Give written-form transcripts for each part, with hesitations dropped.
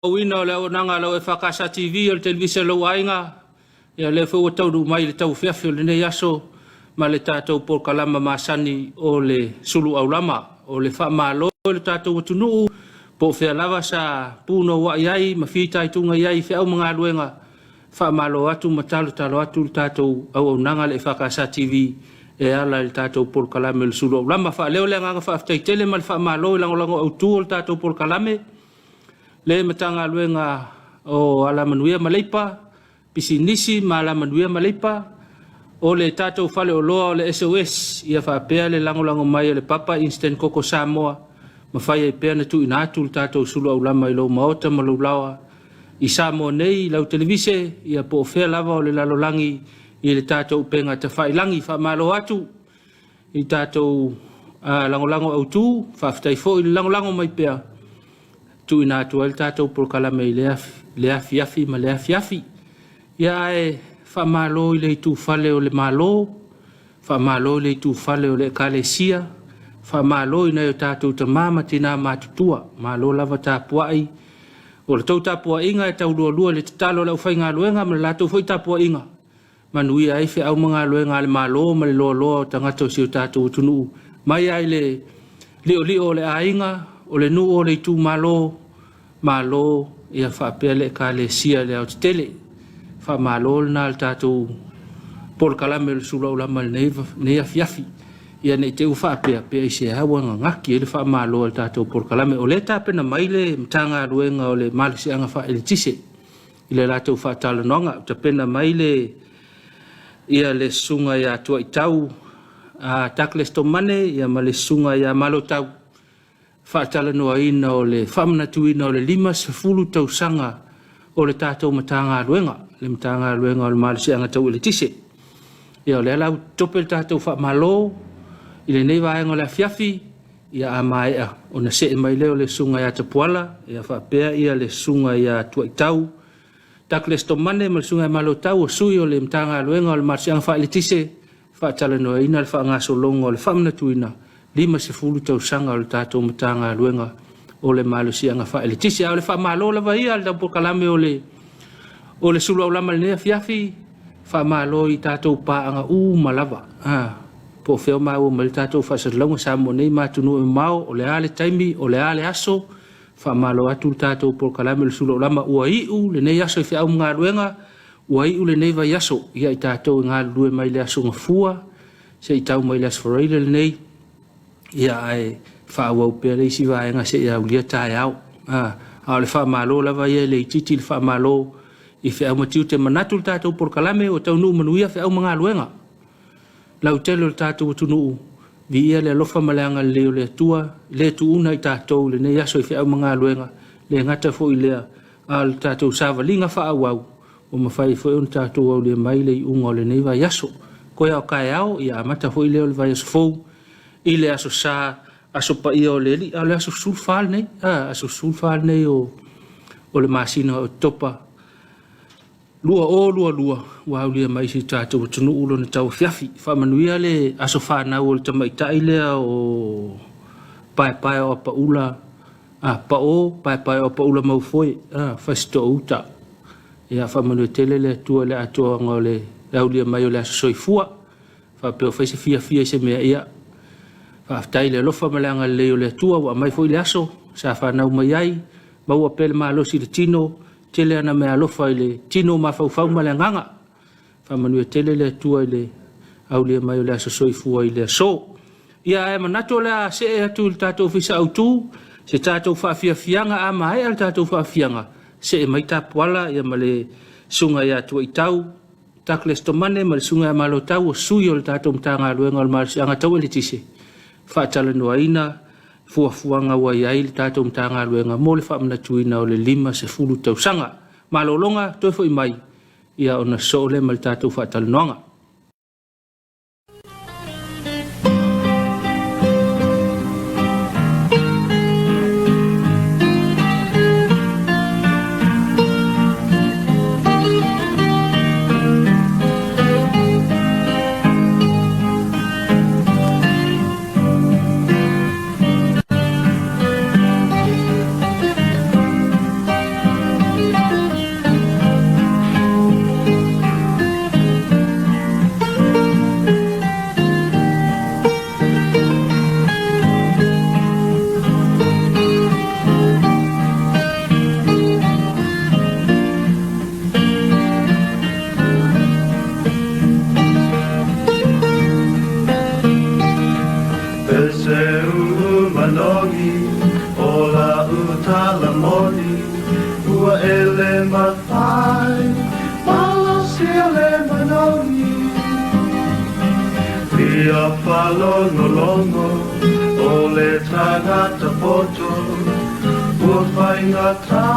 Auina o le auaunaga a lau EFKS TV o le televise a lou aiga, ia lea foi ua taunuu mai i le tauafiafi o lenei aso ma le tatou polokalama masani o le sulu aulama. O le faamalo i le tatou atunuu, po o fea lava sa punouai ai ma fitaituga i ai i feau ma galuega, faamalo atu ma talotalo atu le tatou auaunaga a le EFKS TV e ala i le tatou polokalame o le sulu aulama. Faaleo le agaga faafetai tele ma le faamalo i lagolago autu o le tatou polokalame, le Matagaluega o Alamanuia ma Leipa, Pisinisi ma Alamanuia ma Leipa, o le tatou faleoloa o le SOS, ia faapea le lagolago mai a le Papa Instant Koko Samoa, mafai ai pea ona tuuina atu le tatou sulu aulama i lou maota ma lou laoa i Samoa nei i lau televise, ia po o fea lava o le lalolagi i le tatou upega tafailagi. Faamalo atu i tatou lagolago autu, faafetai foi le lagolago mai pea, tuuina atu ai le tatou polokalame i lea afiafi ma lea afiafi. Ia ae faamalo i le itufale o le Malo, faamalo i le itufale o le Ekalesia, faamalo i nai o tatou tama ma tina matutua, malo lava tapuai. O le tou tapuaiga e taulualua i le tatalo a le aufaigaluega ma le latou foi tapuaiga, manuia ai feau ma galuega a le Malo ma le loaloa o tagata o si o tatou atunuu, mai lava i le liolio o le aiga, o le nuu o le itumalo, malo ia faapea le Ekalesia i le aotetele. Faamalo lena i le tatou polokalame o le sulu aulama i lenei afiafi. Ia ne i te i ua faapea, pe aisea ua gagati ai le faamalo a le tatou polokalame. O lea e tapena mai le Matagaluega o le Malosiaga Faaeletise i le latou faatalanoaga. Ua tapena mai le ia le susuga ia Tuaitau Douglas Tomane ia ma le susuga ia Malotau faatalanoaina o le faamanatuina o le 50 tausaga o le tatou Matagaluega, le Matagaluega o le Malosiaga Tau Eletise. Ia o lea la ua tope le tatou faamalo i lenei vaega o le afiafi, ia a maea ona see mai lea o le susuga ia Tapuala, ia faapea ia le susuga ia Tuaitau Douglas Tomane ma le susuga ia Malotau o sui o le Matagaluega o le Malosiaga Faaeletise, faatalanoaina le faagasologa o le faamanatuina 50 tausaga o le tatou Matagaluega o le Malosiaga Faaeletise. A o le faamalo lava ia le polokalame o le sulu aulama i lenei afiafi, faamalo i tatou paaga uma lava. Po o fea o maua mai le tatou faasalalauga Samoa nei ma atunuu e mamao, o le a le taimi, o le a le aso, faamalo atu le tatou polokalame o le sulu aulama. Ua iu lenei aso i feau ma galuega, ua iu lenei vaiaso ia i tatou e galulue mai le aso Gafua se i tau mai le aso Faraile lenei, ia ae faaauau pea le isi vaega se i aulia taeao. A o le faamalo lava ia e le itiiti le faamalo i feau ma tiute. Manatu le tatou polokalame ua taunuu manuia feau ma galuega. Lautele o le tatou atunuu, viia le alofa ma le agalelei o le Atua, le tuuna i tatou i lenei aso i feau ma galuega, le gata foi i lea, a o le tatou savaliga faaauau, ua mafai foi ona tatou aulia mai le iuga o lenei vaiaso. Toe a o taeao, ia amata foi lea o le vaiaso fou i le aso Sa, aso paia o le Alii, a o le aso 14 lenei, aso 14 lenei o le masina o Oketopa 2022, ua aulia mai si o tatou atunuu lona tauafiafi. Faamanuia le aso fanau o le tamaitai lea o Paepae o Apaula, Pao, Paepae o Apaula Maufoe, Fasitoo-uta. Ia faamanuia tele le Atua i le atoaga o le aulia mai o le aso soifua. Faapea o fai se fiafia i se mea, ia faafetai i le alofa ma le agalelei o le Atua ua aumai foi le aso sa fanau mai ai, maua pea le malosi i le tino, tele ana meaalofa i le tino mafaufau ma le agaga. Faamanuia tele le Atua i le aulia mai o le aso soifua i le aso. Ia ae manatu o le a see atu i le tatou ofisa autu, se tatou faafiafiaga, a maea le tatou faafiafiaga, see mai Tapuala ia ma le susuga ia Tuaitau Douglas Tomane ma le susuga ia Malotau o sui o le tatou Matagaluega o le Malosiaga Tau Eletise, faatalanoaina fuafuaga ua i ai le tatou Matagaluega mo le faamanatuina o le 50 tausaga. Malologa, toe foi mai ia ona sosoo lea ma le tatou faatalanoaga. tala moni ua e le mafai malosia le manogi. Fia faalogologo o le tagata poto ua faigata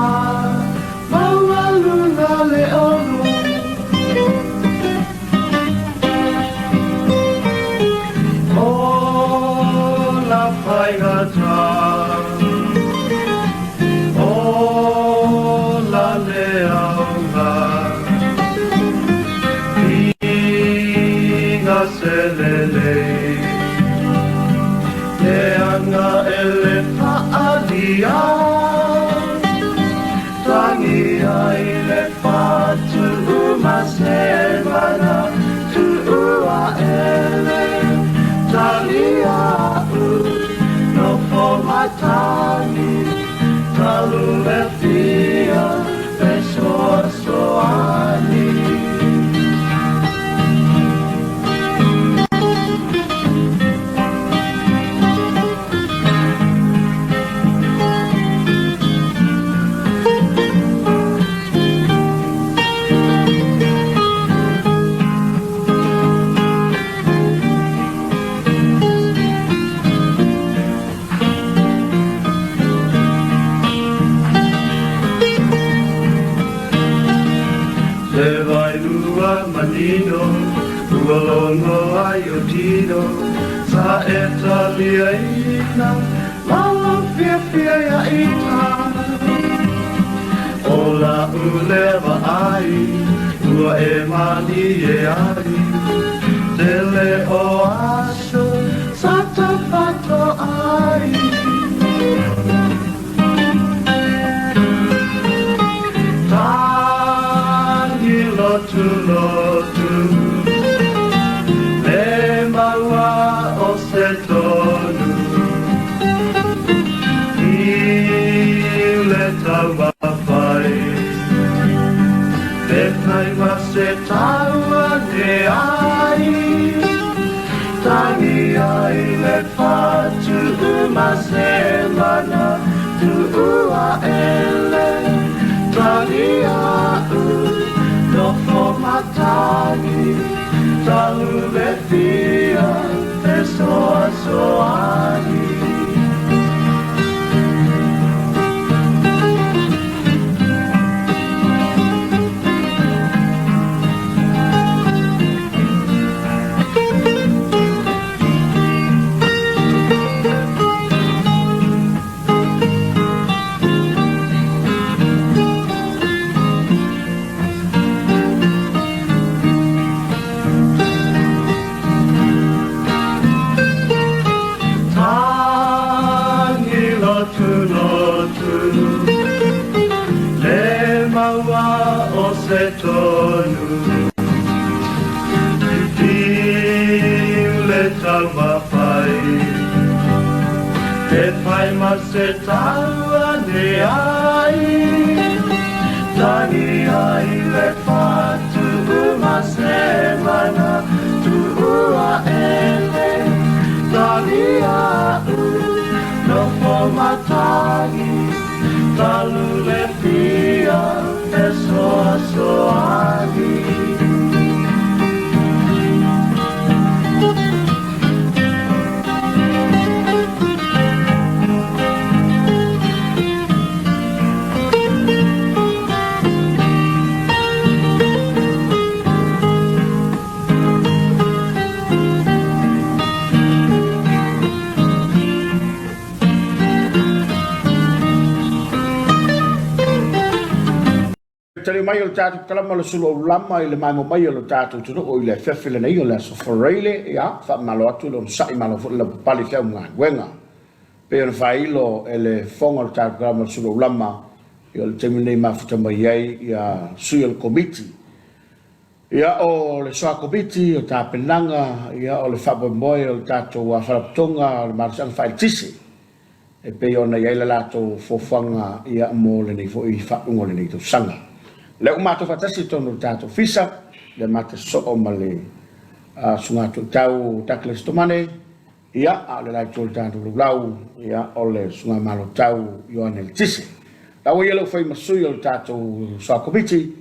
maualuga le ono. O la faigata, o la le auga, Piga selelei, le aga e le faalia, Tangi ai le fatu ma se mana, tuua ele, talia u, nofo matagi, talu le fia, fesoasoani. Le vailua manino ua logo ai o tino sa e taliaina ma ua fiafia ia ita. O la'u lea vaai ua e malie ai tele o aso sa tafato ai. Tagi lotu lotu le maua o se tonu i le taumafai pe fai ma se taua ne ai tangi ai le fatu ma se mana tuua ele talia u nofo matagi talu le fia fesoasoani. Tangi lotu lotu le maua o se tonu Fiu le taumafai pe fai ma se taua ne ai tangi ai le fatu ma se mana tuua ele talia u nofo matagi talu le fia fesoasoani. Tali mai o le tatou kalama o le sulu aulama i le maemo mai o le tatou atunuu i le afiafi lenei o le aso Faraile, ia, faamalo atu le onosai malo foi le lavapapale i le augaluega. Pei ona faailo e le fofoga o le tatou kalama o le sulu aulama, ia o le taimi lenei mafuta mai ai ia sui o le Komiti. Ia o le soa Komiti, o tapenaga, ia o le faamoemoe o le tatou Faalapotopotoga o le Malosiaga Faaeletise. e pei ona i ai le latou fuafuaga ia mo lenei foi faaiuga o lenei tausaga. O lea ua matou faatasi i totonu o le tatou ofisa, le mata sosoo ma le Susuga Toitau Douglas Tomane, Ia, a o le la itu o le tatou laulau, ia, o le Susuga Malotau Ioane Letise. La ua ia le fai ma sui o le tatou Soa Komiti,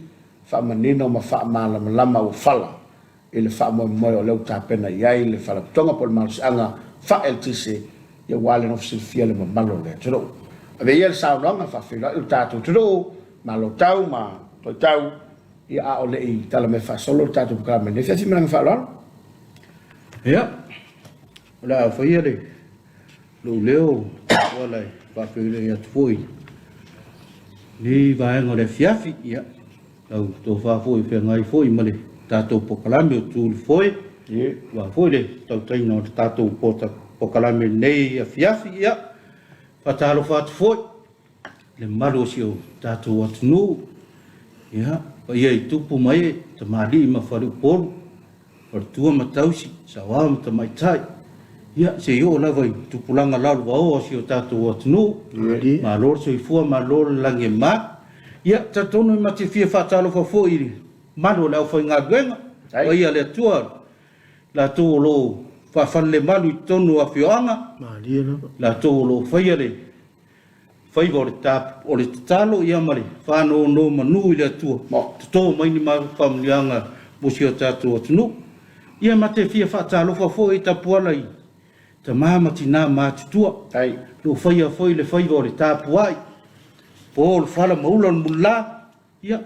faamanino ma faamalamalama auofala i le faamoemoe o lea ua tapena i ai le Faalapotopotoga po o le Malosiaga Faa-Eletise, ia aua le nofo silafia le mamalu o le atunuu. Ave ia le saunoaga faafeiloai lo tatou atunuu, malo tau ma toitau, ia a o le i tala mai faasolo le tatou polokalame i lenei afiafi ma le agaga faaaloalo. Ia, o le a faia le lou leo auala e faafeiloai atu foi lenei vaega o le afiafi. Ia, lau tofa foi feagai foi ma le tatou polokalame o Tu le Foe, aua foi le tautaiga o le tatou polokalame i lenei afiafi. Ia, faatalofa atu foi i le mamalu o si o tatou atunuu, ia, paia i tupu ma ee, tamalii ma faleupolu, faletua ma tausi, saoao ma tamaitai, ia, se i oo lava i tupulaga lalovaoa o si o tatou atunuu. Malo le soifua, malo le lagi e ma. Ia, talitonu e ma te fia faatalofa foi i le mamalu o le aufaigaluega, paia le Atua, latou o lo o faafalelemalu i totonu o afioaga, latou o lo o faia le faiva o le o le tatalo ia ma le faanonomanu i le Atua, toto mai ni faamanuiaga mo si o tatou atunuu. Ia ma te fia faatalofa foi i Tapuala i tama ma tina matutua, lo o faia foi le faiva o le tapuai, po o le fala ma ula o le mulila, ia,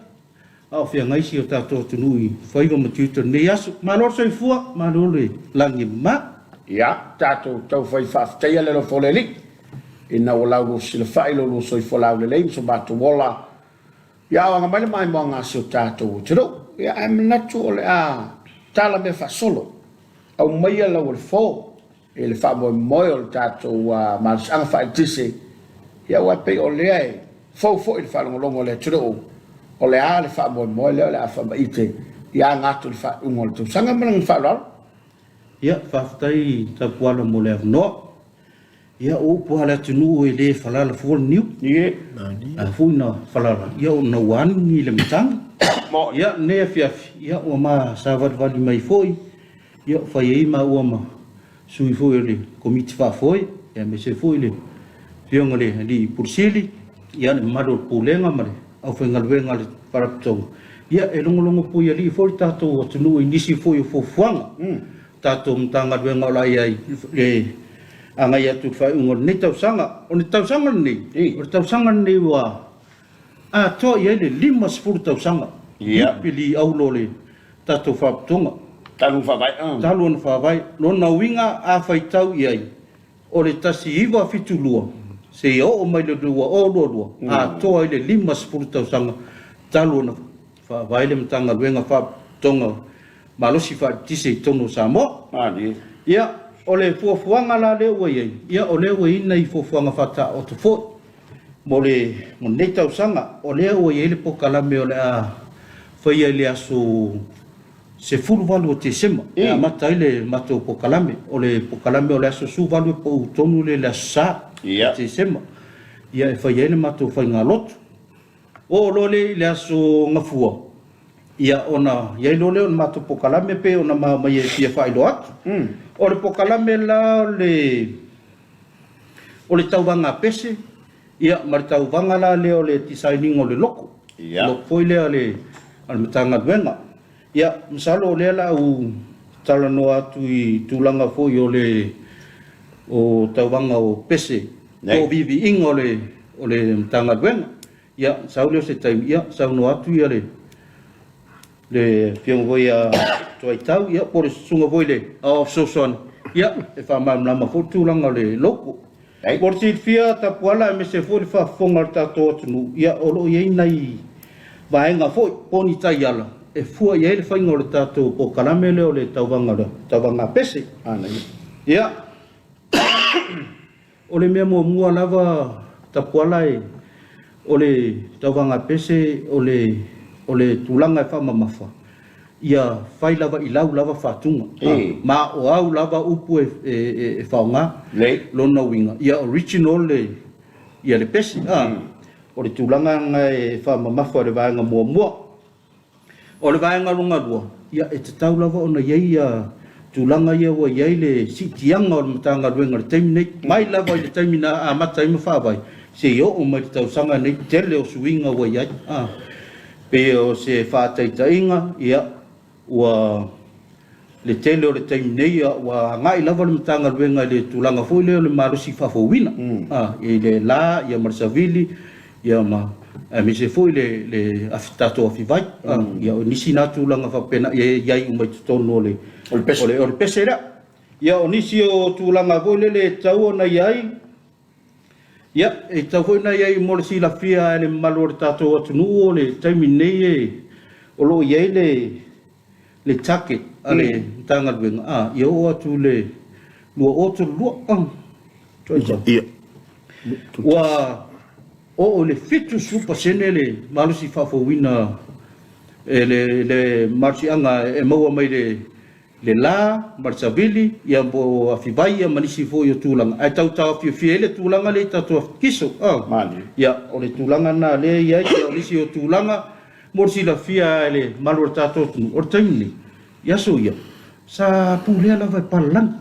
a o feagai si o tatou atunuu i faiva ma tiute o lenei aso. Malo le soifua, malo le lagi e mama. Ia, tatou taufai faafetaia le alofa o le Alii, ina ua laulua fesilafai lo lua soifua laulelei ma so matou ola, ia aoga mai le maimoaga a si o tatou atunuu. Ia, ae manatu o le a tala mea faasolo, aumaia lau o le fo i le faamoemoe o le tatou malosiaga faaeletise, ia aua e pei o lea e fou foi le faalogologo a le atunuu, o le a le faamoemoe lea o le a faamaite ia aga atu i le faaiuga o le tausaga. Ma le agaga faaaloalo. Ia, faafetai Tapuala mo le avanoa. Ia, o upu lava a le atunuu e le falala fua le niu. A foi na falala, ia ona ua agi le matagi. Ia, lenei afiafi, ia ua ma savalivali mai foi, ia fai ai maua ma sui foi o le Komiti Faafoe, aemaise foi le Afioga i le Alii Pule Sili, ia le mamalu o le Pulega ma le aufaigaluega a le Faalapotopotoga. Ia e logologo puialii foi le tatou atunuu i nisi foi o fuafuaga, tatou Matagaluega o le a i ai le agai atu i le faaiuga o lenei tausaga. O le tausaga lenei, o le tausaga lenei ua atoa i ai le 50 tausaga Iupeli auro o le tatou Faalapotopotoga. Talu ona faavae. Talu ona faavae. Lona uiga a faitau i ai, o le 1972 seia oo mai le 2022, atoa ai le 50 tausaga talu ona faavae le Matagaluega Faalapotopotoga Malosi Faaeletise i totonu o Samoa. Ia, o le fuafuaga la lea ua i ai, ia o lea ua i ai nai fuafuaga faataoto foi mo le mo lenei tausaga. O lea ua i ai le polokalame o le a faia i le aso 18 o Tesema e amata ai le matou polokalame. O le polokalame o le aso 18 e pau tonu lea i le aso Sa o Tesema, ia e fai ai le matou faigalotu. Oo loa lea i le aso Gafua, ia ona i ai loa lea o le matou polokalame pei ona ma aumai e fia faailoa atu. O le polokalame la o le tauvaga a pese, ia ma le tauvaga la lea o le design ina o le loko. Loko foi lea a le Matagaluega. Ia, masalo o lea o le a ou talanoa atu i tulaga foi o le o tauvaga o pese po o viiviiga o le o le Matagaluega. Ia, sau lea o se taimi, ia saunoa atu ia le le Afioga foi ia Tuaitau, ia po o le Susuga foi i le Aoao Fesoasoani, ia e faamalamalama foi le tulaga o le loko. Mo le silafia Tapuala aemaise foi le faafofoga a le tatou atunuu, ia o lo o i ai nai vaega foi po o ni taiala e fua i ai le faiga o le tatou polokalame lea o le tauvaga tauvaga pese. Ia, o le mea muamua lava Tapuala e o le tauvaga pese o le o le tulaga e faamamafa, ia fai lava i lau lava faatuga, ma o au lava upu e faaaoga. Lona uiga, ia original le ia le pese. O le tulaga lena e faamamafa i le vaega muamua. O le vaega lona lua, ia e tatau lava ona i ai ia tulaga ia ua i ai le siitiaga o le Matagaluega i le taimi nei, mai lava i le taimi na amata ai ma faavae seia oo mai i le tausaga nei, tele o suiga ua i ai. Pei o se faataitaiga, ia, ua le tele o le taimi nei ua agai lava le Matagaluega i le tulaga foi lea o le malosi faafouina, i le la ia ma le savili ia ma aemaise foi le le afi tatou afivai. Ia o nisi na tulaga faapena e i ai uma i totonu o le O le pese. O le pese lea. Ia o nisi o tulaga foi lele e tatau ona i ai, ia e tatau foi ona i ai mo le silafia e le mamalu o le tatou atunuu o le taimi nei e o lo o i ai le le target a le Matagaluega a ia oo atu i le 2032. Ia. Ua oo i le 70% le malosi faafouina e le malosiaga e maua mai le le la ma le savili ia po o afivai ia ma nisi foi o tulaga ae tau taofiofia ai le tulaga lea i tatou afikiso. Ia o le tulaga lena lea e i ai. Ia o nisi o tulaga mo le silafia e le mamalu o le tatou atunuu, o le taimi lenei i aso ia sa pulea lava e palalagi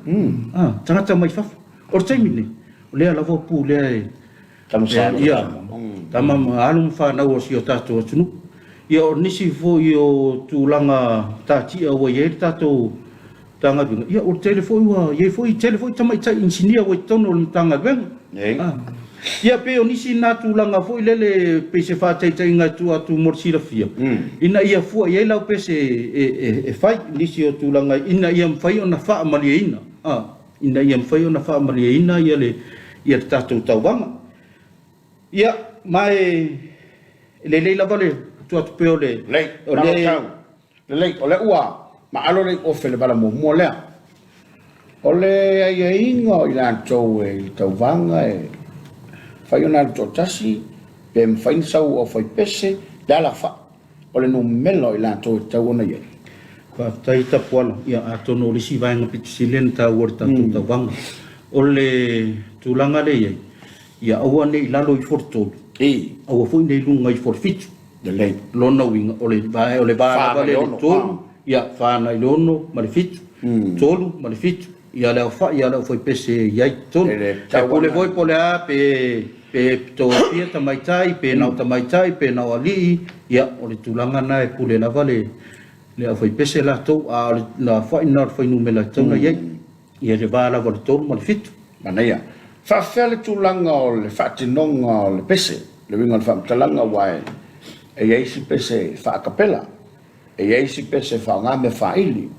tagata mai fafo. O le taimi lenei o lea lava ua pulea e ia tama ma alo ma fanau o si o tatou atunuu. Ia o nisi foi o tulaga tatia ua i ai le tatou Matagaluega, ia ua tele foi ua i ai foi tele foi tamaitai inisinia ua i totonu o le Matagaluega. Ia pei o nisi na tulaga foi lele pei se faataitaiga e tuu atu mo le silafia, ina ia fua i ai lau pese e fai nisi o tulaga ina ia mafai ona faamalieina, ina ia mafai ona faamalieina ia le ia le tatou tauvaga. Ia, ma e lelei lava le tuu atu pea o le Lelei, malo tau. Lelei, o lea ua maalo le ofe le vala muamua lea. O le aiaiga o i latou e i le tauvaga e fai ona alu toatasi, pe mafai ona sau aufaipese, le alafai, o le numera o i latou e tatau ona i ai. Faafetai Tapuala. Ia atonu o le isi vaega pito sili ona taua i le tatou tauvaga. O le tulaga lea e i ai, ia aua ne i lalo ifo le 3, aua foi ne i luga ifo le 7. Lelei. Lona uiga, o le va, o le va lava lea i le 3, ia, 4 agai i le 6 ma le 7, 3 ma le 7, ia le aofai o le aufaipese e i ai i totonu. E pule foi po o le a, pe, pe toafia tamaitai, pe na o tamaitai, pe na o alii, ia, o le tulaga lena e pule lava le, le aufaipese latou, a o le aofai lena o le fuainumera e tatau ona i ai. Ia le va lava o le 3 ma le 7. Manaia. Faafefea le tulaga o le faatinoga o le pese, le uiga o le faamatalaga aua e i ai isi pese faakapela, e i ai isi pese faaaoga mea faaili.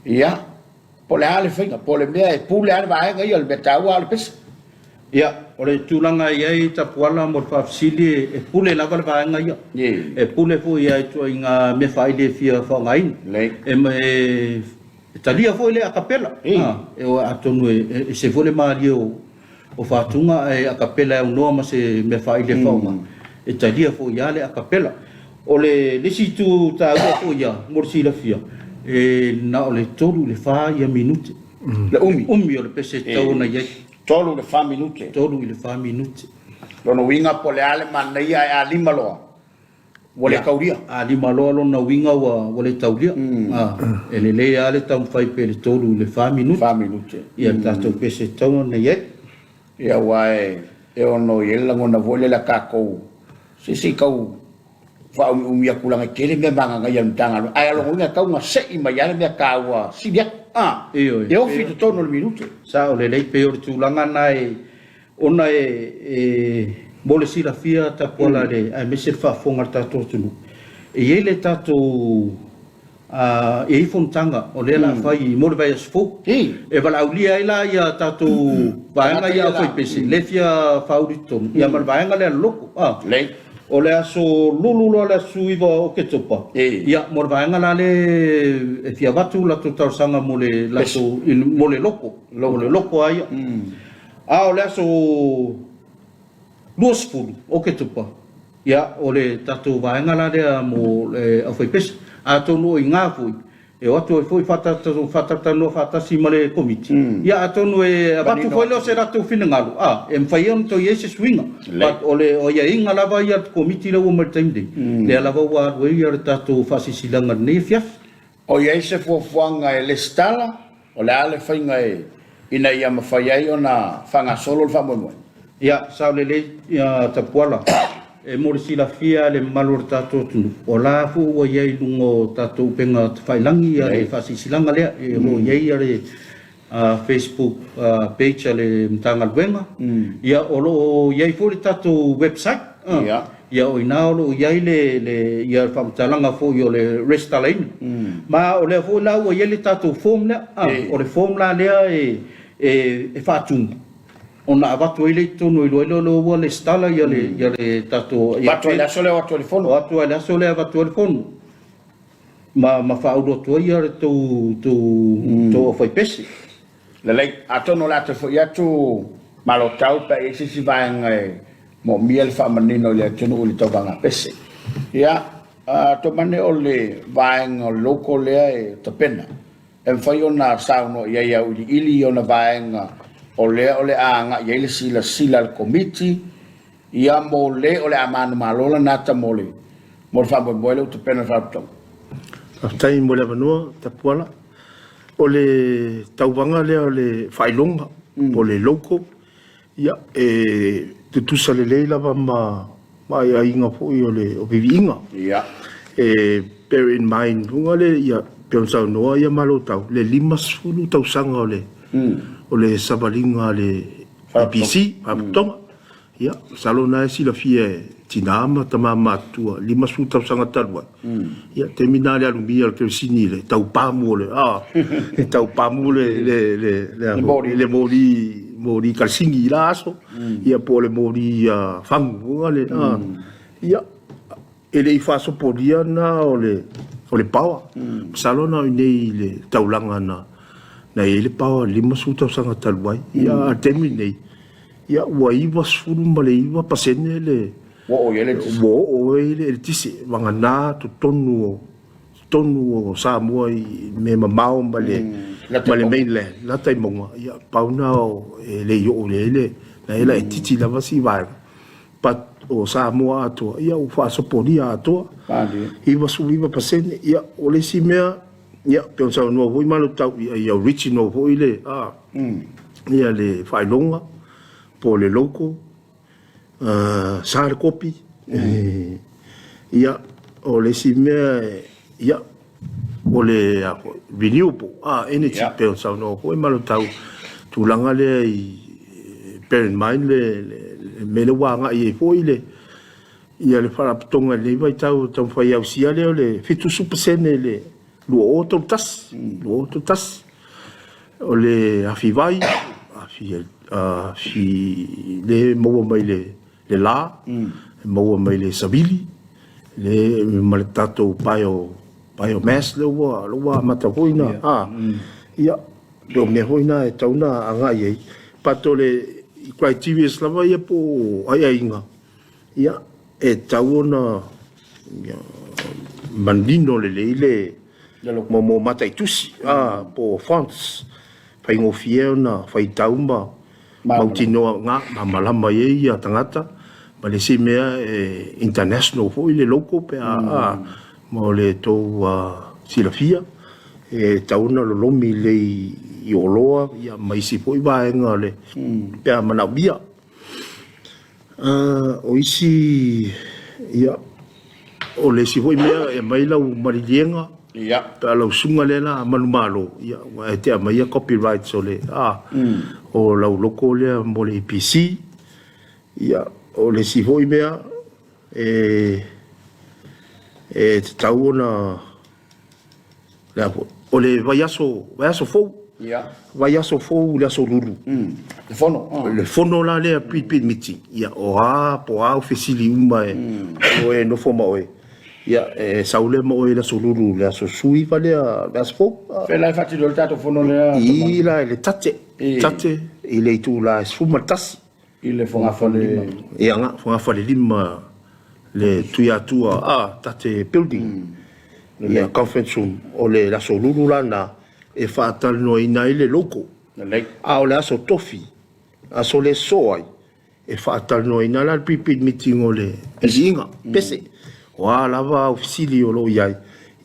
Ia, po o le a le faiga, po o le mea e pule lava le vaega ia, o le mea taua lava o le pese. Ia, o le tulaga e i ai Tapuala mo le faafesili, e pule lava le vaega ia. E pule foi i ituaiga mea faaili e fia faaaogaina. E E talia foi le acapella, atonu e ese foi le malie o Fatuga ae acapella e aunoa ma se mea faaili e faaaoga, e talia foi lava le acapella. O le isi itu taua foi ia mo le silafia, e na o le 3 i le 4 minute. Le umi. Umi o le pese e tatau ona i ai. 3 i le 4 minute. 3 i le 4 minute. Lona uiga po o le a le manaia ae a 5 loa, Ua le taulia. A lima loa lona uiga ua le taulia. E lelei lava le taumafai pea i le 3 i le 4 minute. 4 minute. Ia le tatou pese e tatau ona i ai. Ia aua e ono i ai le lagona foi lele a tatou, se se i tau faaumiumi atu leaga e tele mea mangagaia a le Matagaluega, ae o lona uiga e tatau ona sei mai lava le mea taua sili atu, a, Ioe. E ofi i totonu o le minute. Sao lelei, pei o le tulaga lena e Ona e mo le silafia Tapuala le aemaise le faafofoga a le tatou atunuu, e i ai le tatou e i ai fonotaga o lea la a fai mo le vaiaso fou. E valaaulia ai la ia tatou vaega ia aufaipese lea e fia faaulu i totonu ia ma le vaega lea a le lotu. O le aso Lulu loa le aso 19 o Oketopa, ia mo le vaega la lea e fia avatu latou talosaga mo le latou mo le loko, mo le loko lava ia. A o le aso 20 o Oketopa, ia, o le tatou vaega la lea mo le aufaipese. Atonu o i ina foi e o atu ai foi faatalatalanoa faatasi ma le Komiti, ia atonu e avatu foi lea o se latou finagalo, a, e mafai ai ona toe i ai se suiga. But o le aiaiga lava ia a le Komiti lea ua omai i le taimi nei, lea lava ua alu ai le tatou faasilasilaga i lenei afiafi. O i ai se fuafuaga e lesitala? O le a le faiga e ina ia mafai ai ona faagasolo le faamoemoe? Ia, sao lelei ia Tapuala. E mo le silafia e le mamalu o le tatou atunuu, o la foi ua i ai i luga o tatou upega tafailagi le faasilasilaga lea, o lo o i ai le Facebook page a le Matagaluega, ia o lo o i ai foi le tatou website, ia o i ina o lo o i ai le ia faamatalaga foi o le resitalaina. Ma o lea foi la ua i ai le tatou form lea, o le form la lea e faatumu ona avatu ai lea i totonu e iloa ai lea o lea ua resitala ia le tatou. Avatu ai le aso lea o atu ai le fono. O atu ai le aso lea avatu ai le fono. Ma faaulu atu ai le tou aufaipese. Lelei, atonu o le a toe foi atu Malotau pe a i ai se isi vaega e moomia le faamanino i le atunuu i le tauvaga pese. Ia, Tomane o le vaega o le local lea e tapena, e mafai ona saunoa i ai e auiliili ona vaega o lea o le a agai i ai le silasila a le Komiti, ia mo le o le a manumalo lana ata mo le faamoemoe lea ua tapena e le Faalapotopotoga. Faafetai mo le avanoa Tapuala. O le tauvaga lea o le faailoga po o le logo, ia, e tutusa lelei lava ma aiaiga foi o le viviiga. E bear in mind foi lea, ia, pei ona saunoa ia Malotau, le 50 tausaga o le savaliga a le EPC, Faalapotopotoga. Ia, masalo o lena e silafia e tina ma tama matutua, 50 tausaga talu ai, ia, taimi lena le alumia o le kerosene i le tau pamu o le, a, le tau pamu le, le, le, le, a, le moli, moli kalasini i la aso, ia, po o le moli fagu, le, a, ia, e le i faasopolia lena o le, o le power. Masalo na o i inei i le taulaga na, na i ai le power i le 50 tausaga talu ai. Ia, a o le taimi lenei, ia, ua 99% le, ua oo i ai le eletise. Ua oo i ai le eletise, vagana totonu o, totonu o Samoa i mea mamao ma le, ma le mainland, lata i mauga, ia, pau lena o, e le i oo i ai le, na e laitiiti lava si vaega. But o Samoa atoa, ia ua faasopolia atoa, 99%. Ia, o le isi mea, ia, pei ona saunoa foi Malotau, ia, ia original foi le, a, ia le faailoga po o le logo, sa le kopi. Ia, o le isi mea, ia, o le renewable energy pei ona saunoa foi Malotau, tulaga lea i bear in mind le mea lea ua agai ai foi le ia le faalapotopotoga i lenei vaitau e taumafai e ausia lea o le 70% i le 2031, 2031. O le afi vai, afi, afi lea e maua mai le le la, e maua mai le savili, le ma le tatou bio, biomass lea ua, lea ua amata foi na, a, ia, o mea foi na e tau na agai ai. But o le criterias lava ia po o aiaiga, ia, e tau ona ia, manino lelei le mo mataitusi, a, po o fonts, faigofie ona faitau ma mautinoa nga malamalama i ai ia tagata, ma le isi mea e international foi le logo pe a mo le tou silafia e tatau ona lolomi lelei i oloa ia ma isi foi vaega o le pe a manaomia. O isi, ia, o le isi foi mea e aumai lau maliliega, pe a lau susuga lea la manumalo, ia, ua e te aumaia copyrights o le, a, o lau logo lea mo le EPC. Ia, o le isi foi mea, e, e tatau ona Le a foi? O le vaiaso, vaiaso fou. Ia. Vaiaso fou le aso Lulu. Le fono. Oh. Le fono la lea pre-bid meeting. Ia, o a, po o a au fesili uma e, o e nofo ma oe. Ia, e sau lea ma oe i le aso Lulu, le aso 19 lea, le aso fou. Fea la e faatino ai le tatou fono lea? I la i le Tate. Tate, i le itula e 11. I le fogafale. Ia nga, fogafale lima le Tuiatua a Tate Building. Ia conference room o le aso Lulu la na e faatalanoaina ai le logo. A o le aso Tofi, aso le so ai, e faatalanoaina la le pre-bid meeting o le pisiiga, pese. O a lava au fesili o lo o i ai,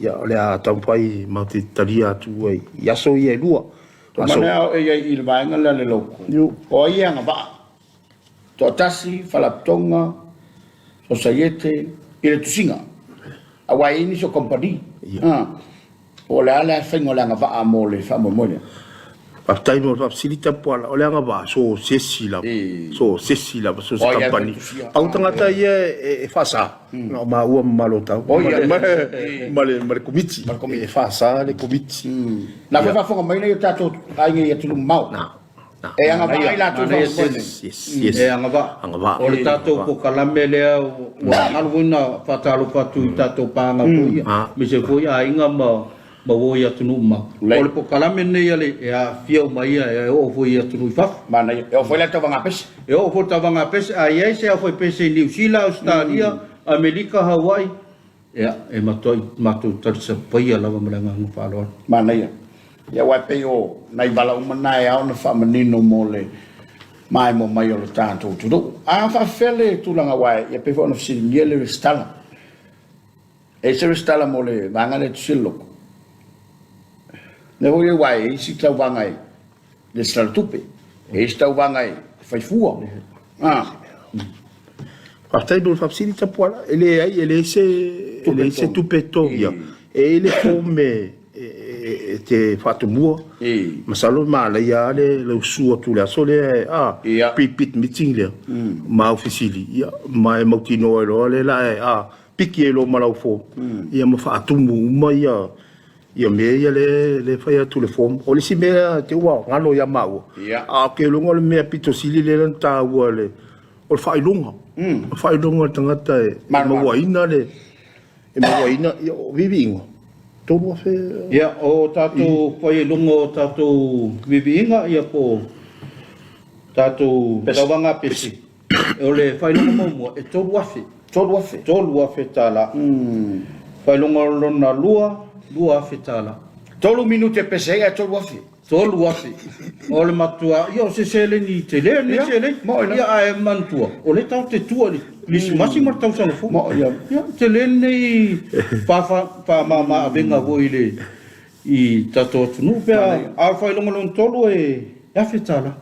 ia o le a taumafai matou te talia atu ai i aso ia e lua. Tomane ao e iai i le vaega lea le loko. O ai e agavaa? Toatasi, faalapotopotoga, sosaiete, i le tusiga. Aua e i ai nisi o kamupani. Po o le a le faiga o le agavaa mo le faamoemoe lea? Faafetai mo le faafesili Tapuala. O le agavaa, so o se isi lava, so o se isi lava, so o se kamupani. Pau tagata ia e faasa, na o maua ma Malotau ma le Komiti. E faasa le Komiti. Na foi faafofoga mai nai o tatou aiga i atunuu mamao. E agavaa ai latou i faamoemoe nei. Yes. E agavaa. Agavaa. O le tatou polokalame lea ua galo foi na faatalofa atu i tatou paaga foi ia, aemaise foi aiga ma ma uo i atunuu mamao. O le polokalame lenei a le e aafia uma ia e oo foi i atunuu i fafo. Manaia. E oo foi la i le tauvaga pese. E oo foi i le tauvaga pese. A i ai se aufaipese i Niu Sila, Ausetalia, Amerika, Hawaii, Ia, e matuai matou talisapaia lava ma le agaga faaaloalo. Manaia. Ia aua e pei o nai vala uma na e ao ona faamanino mo le maimoa mai o le tatou atunuu. A faafefea le tulaga aua e pei foi ona fesiligia le resitala. E i ai se resitala mo le vaega lea e tusia le loko? Lea foi aua e i ai isi tauvaga e resitala tupe, e i ai isi tauvaga e fai fua. Faafetai mo le faafesili Tapuala. E leai, e leai se, e leai se tupe e totogia. E i ai le form e, e te faatomua. Masalo e manaia lava le usu atu i le aso lea, a, pre-bid meeting lea, ma au fesili, ia, ma e mautinoa ai loa lea la e, a, piki ai loa ma lau form, ia ma faatumu uma ia, Ia mea ia lea e fai atu le form. O le isi mea te ua galo ia maua, a o ke iloga o le mea pito sili lea na taua le, o le faailoga. O le faailoga o le tagata e mauaina le, e mauaina, ia o viviiga, 3,000. Ia, o tatou faailoga o tatou viviiga, ia po o tatou tauvaga pese. O le faailoga muamua, e 3,000. 3,000? 3,000 tala. Faailoga lona lua, 2,000 tala. 3 minute e pese ai ae 3,000? 3,000. O le matua, ia o se seleni tele lenei seleni. Ia ae manatua, o lea tatou te tua i le Kerisimasi ma le tausaga fou. Ia, tele lenei faamama avega foi i le i tatou atunuu pe a, a o le faailoga lona tolu e $1,000 tala.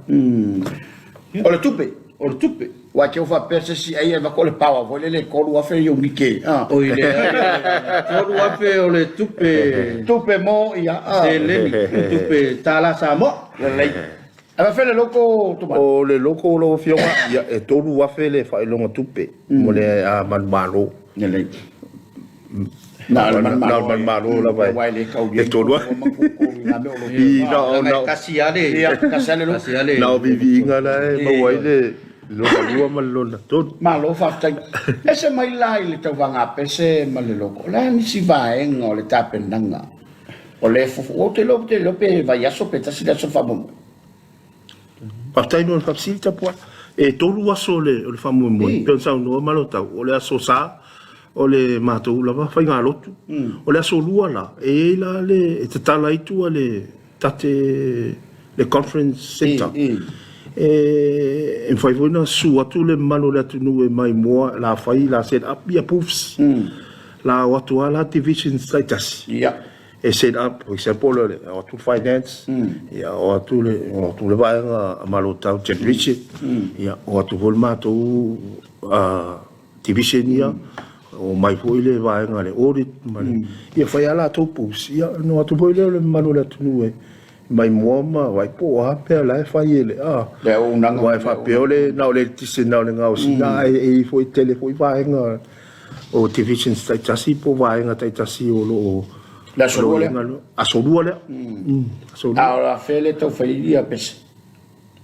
O le tupe? O le tupe. Ua te faapea se isi ai e avatu o le power foi lele e 3,000 iunite. Oi leai, 3,000 o le tupe. Tupe mo ia. Seleni, tupe tala Samoa. Lelei. Ae faafefea le loko Tomani? O le loko lau Afioga, ia e 3,000 le faailoga tupe mo le manumalo. Lelei. Na o le manumalo lava e 3,000. Na o viviiga la e maua ai le lona lua ma le lona tolu. Malo faafetai. Ese mai la i le tauvaga pese ma le loko, o le a nisi vaega o le tapenaga o le fufu? Ou te iloa, te iloa pe vaiaso pe tasi le aso faamoemoe. Faafetai mo le faafesili Tapuala. E tolu aso o le faamoemoe, pei ona saunoa Malotau, o le aso Sa, o le matou lava faigalotu. O le aso Lua la, e i ai la le, e tatala ai tua le tate, le conference centre. E mafai foi ona susu atu le mamalu o le atunuu e maimoa, la fai, la set up ia booths. La o atu lava la divisions taitasi. E set up, for example, o le o atu le finance, ia o atu le, o atu le vaega a Malotau generation, ia o atu foi le matou division ia, o mai foi le vaega le audit ma le, ia fai lava latou booths, ia ona o atu foi lea o le mamalu o le atunuu e maimoa ma vaai po o a mea la e fai e le, a, Le auaunaga. Aua e faapea o le na o le eletise na o le gaosiga, ae e i ai foi, tele foi vaega o divisions taitasi po o vaega taitasi o lo o Le aso lua lea? Aso lua lea. Aso lua. A o afea lea e tau fai ai ia pese?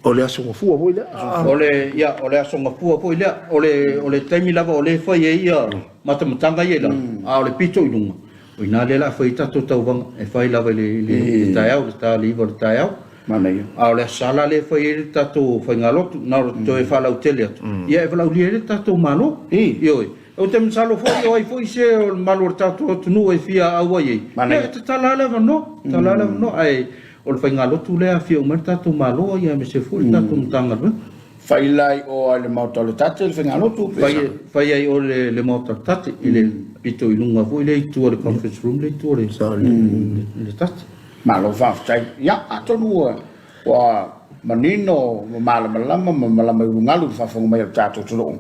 O le aso gafua foi lea. O le, ia, o le aso gafua foi lea. O le, o le taimi lava o lea e fai ai ia matamataga ia i lalo, a o le pito i luga, o i ina lea o le a fai ai tatou tauvaga, e fai lava i le, i le taeao, i le ta le 9 i le taeao. Manaia. A o le aso Sa la lea e fai ai le tatou faigalotu, na ona toe faalautele atu, ia e valaaulia ai le tatou Malo. Ioe. Ou te masalo foi o ai foi se o le mamalu o le tatou atunuu e fia auai ai, ia e tatala lava le avanoa, tatala lava le avanoa, ae o le faigalotu lea e afio uma ai le tatou Malo aemaise foi le tatou Matagaluega. Fai la i o i le Maota o le Tate le faigalotu pe sa? Fai ai i o i le Maota o le Tate, i le pito i luga foi lea i tua o le conference room lea i tua o le Tate. Malo faafetai. Ia, atonu ua manino ma malamalama ma malama i ulugalu i le faafofoga mai a le tatou atunuu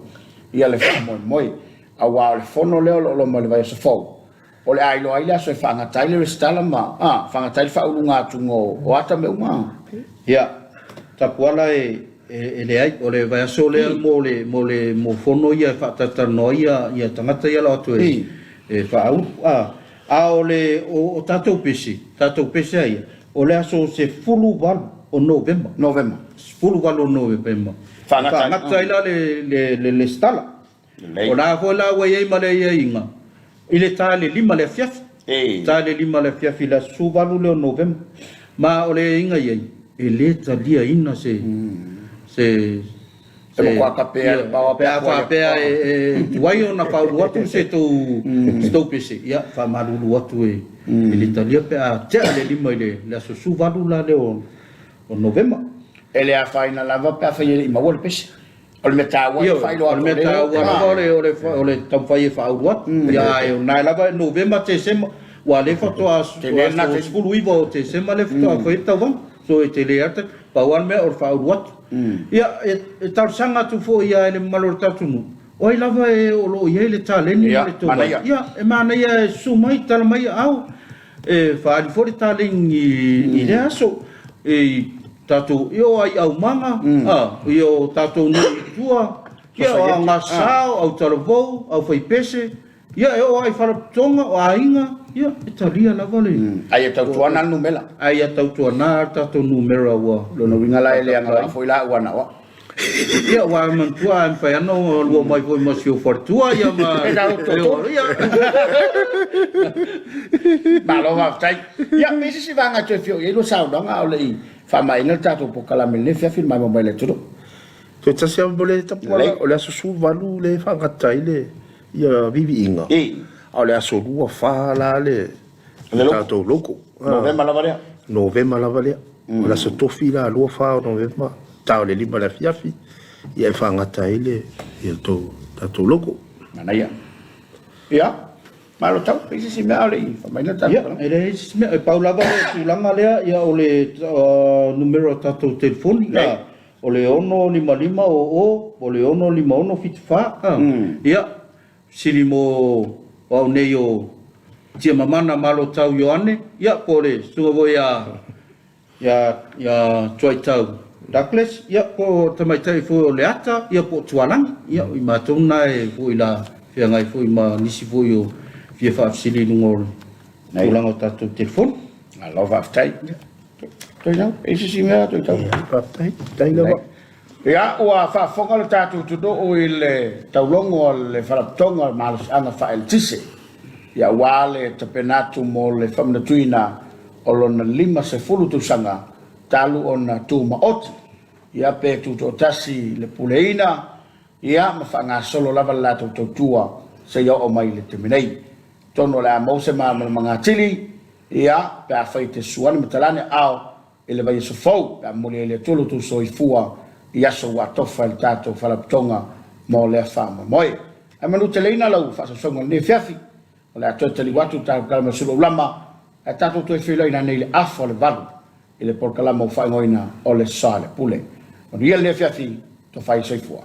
ia le faamoemoe. Aua o le fono lea o lo o loma i le vaiaso fou, o le a iloa ai le aso e faagata ai le resitala ma faagata ai le faauluga atuga o ata mea uma. Ia, Tapuala e leai, o le vaiaso lea mo le mo le mo fono ia e faatalatalanoa ai ia tagata ia lao atu e faaulu. A o le o tatou pese, tatou pese a ia, o le aso 18 o Novema. Novema. 18 o Novema. Faagata ai la le le lesitala. O la foi la ua i ai ma le aiaiga i le ta i le 5 i le afiafi. Ta i le 5 i le afiafi i le aso 18 lea o Novema. Ma o le aiaiga i ai, e le taliaina se se E matua tape pe a faapea e tuai ona faaulu atu se tou se tou pese, ia faamalulu atu e le talia pe a tea le 5 i le aso 18 la lea o Novema. E le afaina lava pe afai e le i maua le pese. O le mea taua e faailoa atu. O le mea taua lava o le taumafai e faaulu atu. Ia ae o lena lava e Novema, Tesema, aua o lea faatoa aso 19 o Tesema lea faatoa fai ai le tauvaga. So e tele lava le taimi. Pau lava le mea o le faaulu atu. Ia e talosaga atu foi lava i le mamalu o le tatou nuu, o ai lava e o lo o i ai le taleni ma le tomai, ia e manaia e susu mai, tala mai aao, E faaali foi le taleni i lea aso i tatou i o ai aumaga, i o tatou nuu i tua, ia o agasao, au talavou, au faipese, ia e oo lava i faalapotopotoga, o aiga, ia e talia lava le. A ia tautuana le numera. A ia tautuana le tatou numera ua. Lona uiga la e le agavaa foi la ua na o au. Ia, aua e manatua a mafai lava ona lua mai foi ma si ou faletua ia ma. E na o toto. Ia. Malo faafetai. Ia, pe i se isi vaega e toe fia oo i ai lua saunoaga a o le i faamaeaina le tatou polokalame i lenei afiafi i le maimoa mai le atunuu. Toe tasi lava mo le tapuala, o le aso 18 lea e faagata ai le ia viiviiga, a o le aso 24 la le tatou logo. Novema lava lea. Novema lava lea. O le aso tofi la 24 o Novema, ta o le 5 i le afiafi, ia e faagata ai le ia tou tatou logo. Manaia. Ia, malo tau, pe i se isi mea a o le i faamaina le tatou Ia, e leai se isi mea, e pau lava le tulaga lea, ia o le numera o tatou telefoni, o le 655 00, o le 656 74, ia, Sili mo au nei o Tiamamana Malotau Ioane, ia po o le susuga foi ia ia ia Tuaitau Douglas, ia po o tamaitai foi o Leata, ia po o Tualagi, ia o i matou na e foi la feagai foi ma nisi foi o fia faafesili i luga o le tulaga o tatou telefoni. Malo faafetai. Toitau, e i se isi mea Toitau? Faafetai, faafetai lava. Ia, ua faafofoga le tatou atunuu i le taulogo a le Faalapotopotoga o le Malosiaga Faaeletise, ia aua le tapena atu mo le faamanatuina o lona 50 tausaga talu ona tumaoti, ia pe tutoatasi le puleaina, ia ma faagasolo lava le latou tautua seia oo mai i le taimi nei. Atonu o le a maua se malamalamaga atili, ia, pe afai e te susu ane ma talane aao i le vaiaso fou pe a momoli ai le Atua lo outou soifua i aso ua atofa e le tatou Faalapotopotoga mo lea faamoemoe. Ae manuteleina lau faasausauga i lenei afiafi, o le a toe taliu atu le tatou tala ma le sulu aulama ae tatou toe feiloai nanei i le afa o le 8 i le polokalama ua faaigoaina o le Soalepule. Manuia lenei afiafi, tofa i le soifua.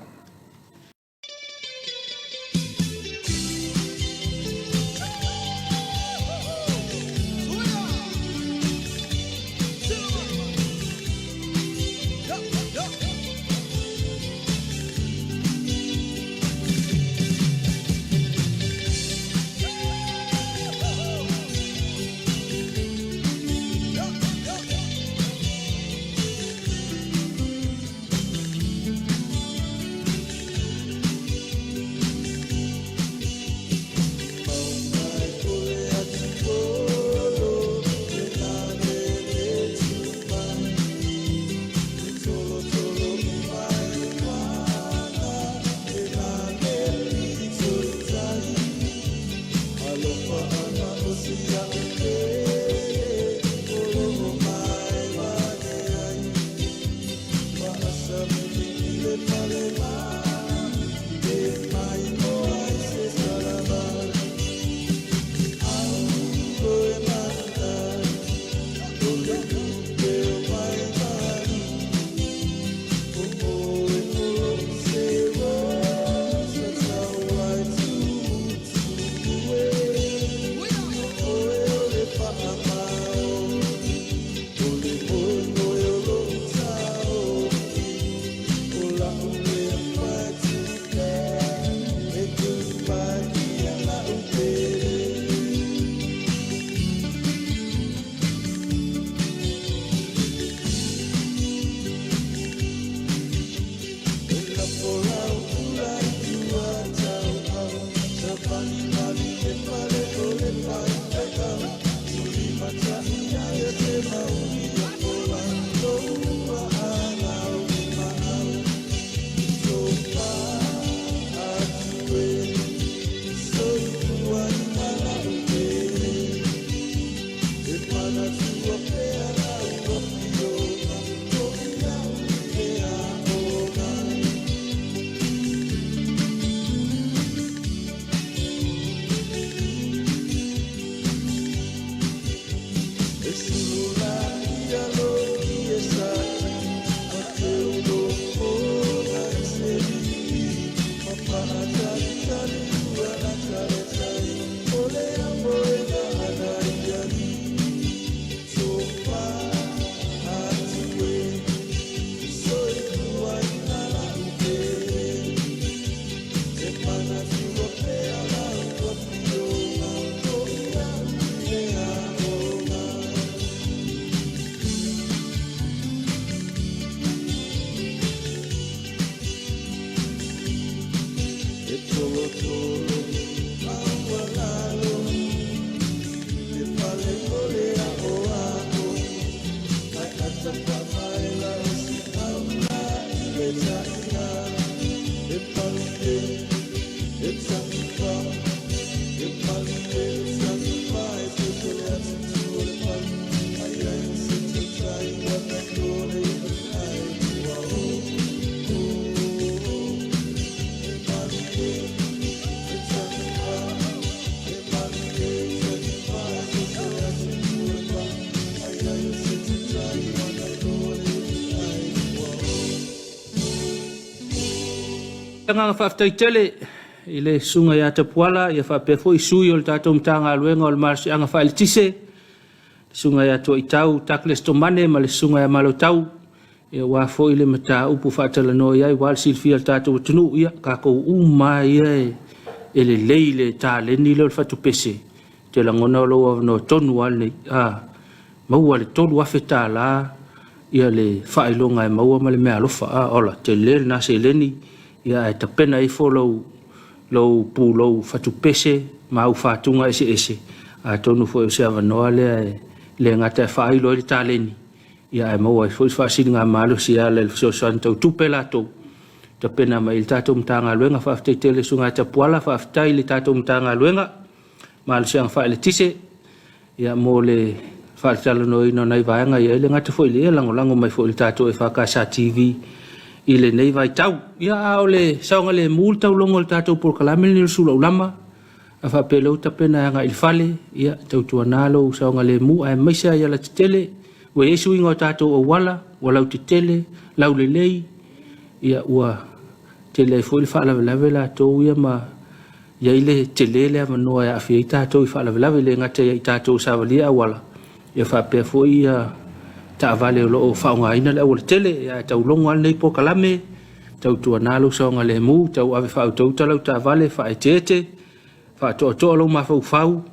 Agaga faafetai tele i le susuga ia Tapuala ia faapea foi sui o le tatou Matagaluega o le Malosiaga Faaeletise, le susuga ia Tuaitau Douglas Tomane ma le susuga ia Malotau, ia aua foi le mataupu faatalanoa i ai aua le silafia e le tatou atunuu, ia tatou uma lava ia e lelei le taleni lea o le fatupese, ou te lagona o lou avanoa tonu lava lenei, a maua le $3,000 ia le faailoga e maua ma le meaalofa. A ola, tele lena seleni, ia ae tapena ifo lou lou pulou fatupese ma au fatuga eseese, atonu foi o se avanoa lea e le gata e faailo ai le taleni, ia ae maua ai foi se faasiligamalosi e ala i le fesoasoani tau tupe latou tapena mai i le tatou Matagaluega. Faafetai tele i le Susuga ia Tapuala, faafetai i le tatou Matagaluega Malosiaga Faaeletise ia mo le faatalanoaina o nai vaega ia, e le gata foi i le ia lagolago mai foi i le tatou EFKS TV i lenei vaitau. Ia a o le saogalemu le taulogo o le tatou polokalame lenei o le Sulaulama, a faapea o lea ua tapena e agai i le fale, ia tautuana lou saogalemu aemaise lava i alatetele, ua i ai suiga o tatou auala, ua lautetele, laulelei, ia ua tele ai foi le faalavelave latou ia ma i ai le tele le avanoa e aafia ai tatou i faalavelave, e le gata ia i tatou savalia auala, ia faapea foi ia taavale o lo o faaaogaina le aualatele. Ia ae taulogo lava lenei polokalame, tautuana lou saogalemu, tauave faautauta lau taavale, faaeteete, faatoatoa lou mafaufau,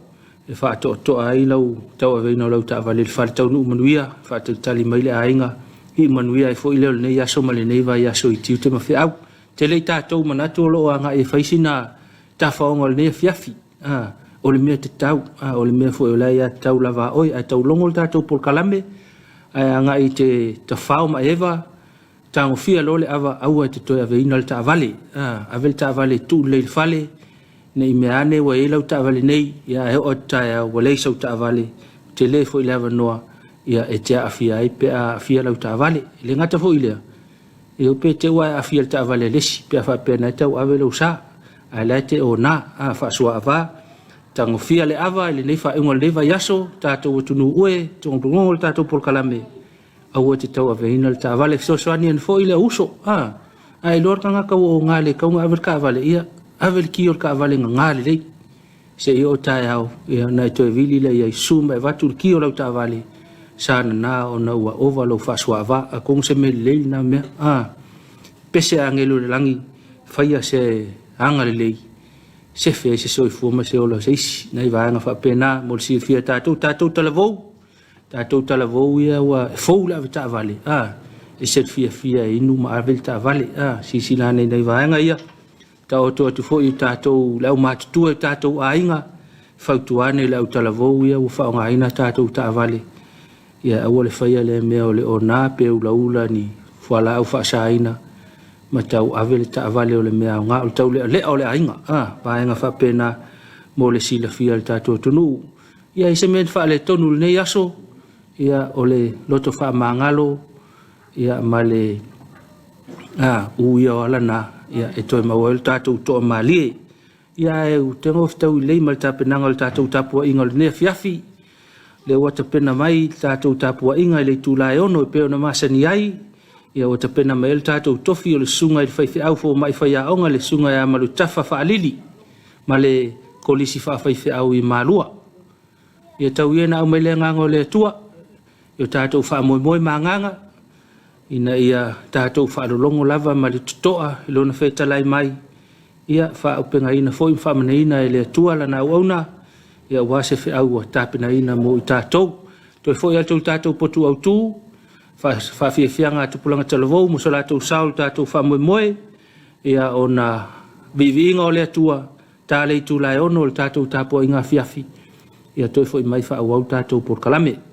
e faatoatoa ai lau tauaveina o lau taavale i le fale taunuu manuia, faatalitali mai le aiga, iu manuia ai foi lea o lenei aso ma lenei vaiaso i tiute ma feau. Tele i tatou manatu o lo o agai e fai sina tafaoga o lenei afiafi. A, o le mea tatau, a, o le mea foi o le aiatatau lava a oe, ae taulogo le tatou polokalame, ae agai i te tafao ma eva, tagofia loa le ava, aua e te toe aveina le taavale. A, ave le taavale e tuu lelei i le fale, ne i mea ane ua i ai lau taavale nei, ia ae oo atu taeao ua leai sau taavale, ua tele foi le avanoa ia e te aafia ai pe a aafia lau taavale. E le gata foi i lea, Io pe te ua e aafia i le taavale a le isi, pe a faapea na e tauave lou sa, ae la e te ona, a, faasuaava, tagofia le ava i lenei faaiuga o lenei vaiaso, tatou atunuu e, togotogoo le tatou polokalame, aua e te tauaveina le taavale, fesoasoani ane foi le uso, a, a iloa le tagata ua oga le tatau ona ave le taavale, ia, ave le ki o le taavale gaga lelei, se i oo taeao, ia, ona e toe vili lea i ai, susu ma e avatu le ki o lau taavale, sa nana ona ua ova lou faasuaava. Atonu se mea lelei lena mea. A, pese agelu o le lagi, faia se aga lelei, sefe ai se soifua ma se ola o se isi. Nai vaega faapena mo le silafia e tatou, tatou talavou, tatou talavou ia ua fou le ave taavale, a, e se fiafia e inu ma ave le taavale, a, silasila ane i nai vaega ia. Taoto atu foi i tatou le aumatutua i tatou aiga, fautua ane i le autalavou ia ua faaaogaina tatou taavale, ia aua le faia lea mea o le ona pe ulaula ni fualaau faasaina ma tauave le taavale o le mea aoga o le taulealea o le aiga, a, vaega faapena mo le silafia e le tatou atunuu. Ia, i se mea faaletonu i lenei aso, ia o le loto faamagalo ia ma le a u ia o ala na ia e toe maua ai lo tatou toamalie. Ia ae ou te gofetaui lelei ma le tapenaga o le tatou tapuaiga o lenei afiafi. Lea ua tapena mai le tatou tapuaiga i le itula e 6 e pei ona masani ai. Ia ua tapena mai ai le tatou tofi o le susuga i le faifeau fomai faiaoga le susuga ia Malutafa Faalili ma le Kolisi Faafaifeau i Malua. Ia tau ia ina aumai le agaga o le Atua i o tatou faamoemoe ma agaga, ina ia tatou faalologo lava ma le totoa i Lona fetalai mai, Ia faaaupegaina foi ma faamanuiaina e le Atua lana auauna, ia aua se feau ua tapenaina mo i tatou. Toe foi atu i le tatou potu autu, faafiafiaga a tupulaga talavou mo so latou sao i le tatou faamoemoe, ia ona viiviiga o le Atua, ta le itula e 6 o le tatou tapuaiga afiafi, ia toe foi mai faaauau le tatou polokalame.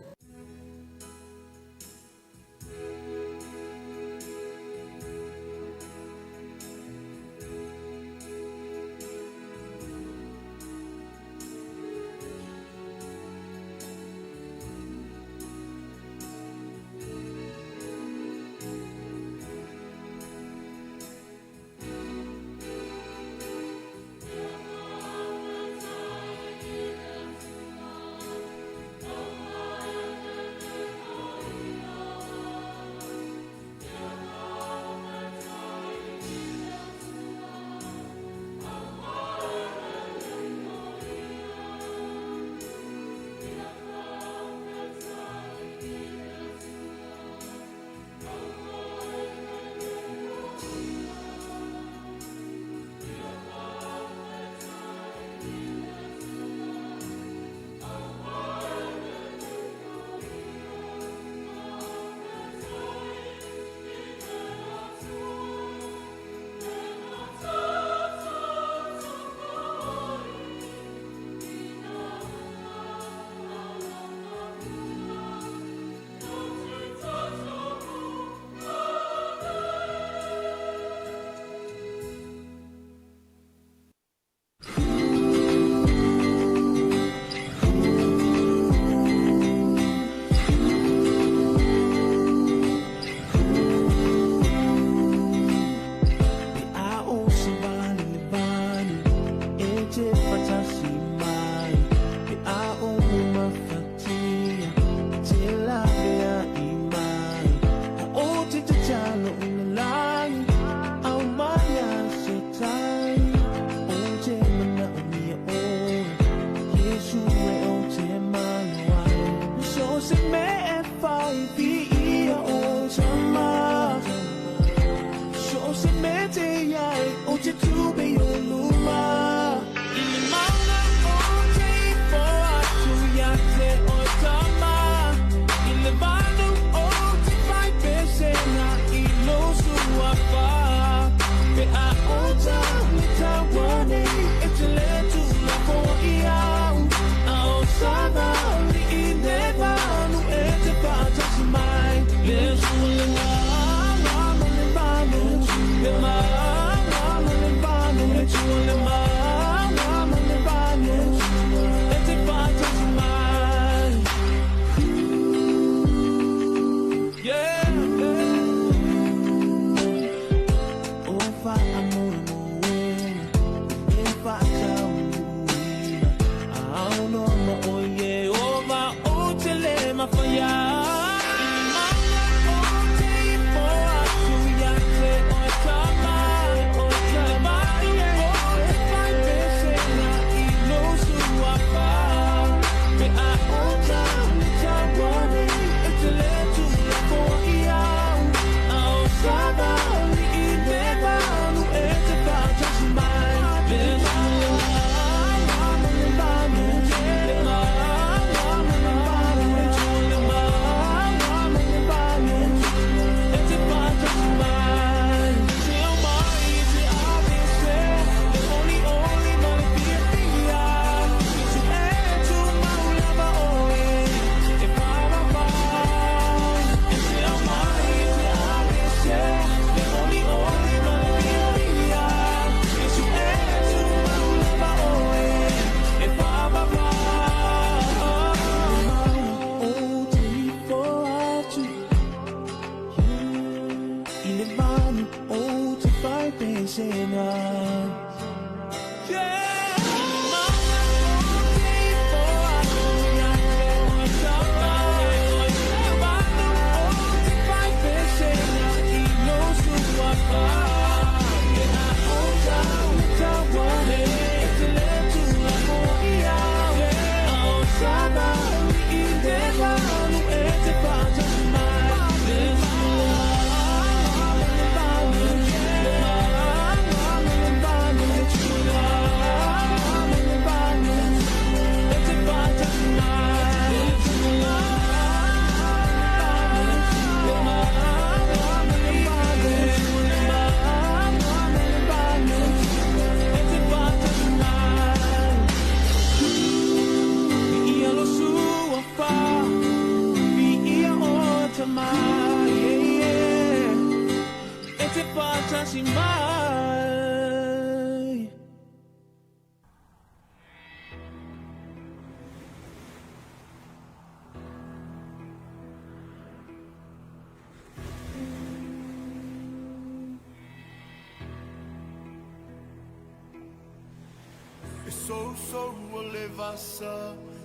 sousou o le vasa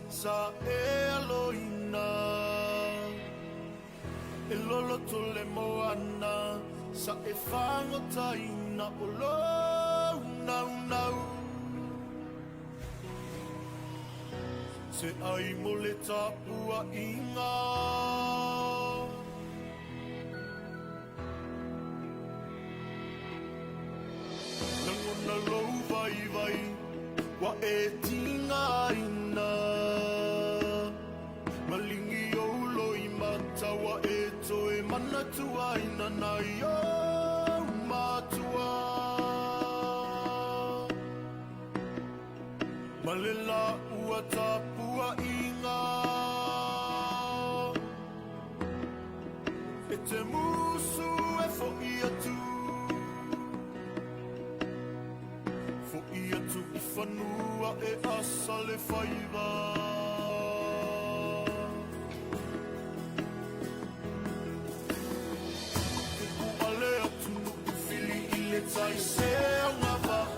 sa e aloina. E loloto le moana sa e fagotaina o lou naunau. Se ai mo le tapuaiga. Lagona lou vaivai ua e tigaina. Maligi ou loimata ua e toe manatuaina nai ou matua. Ma le laua tapuaiga. E te musu e foʻi atu. Foʻi atu i fanua e asa le faiva. Upu a le atunuu fili i le tai se agavaa.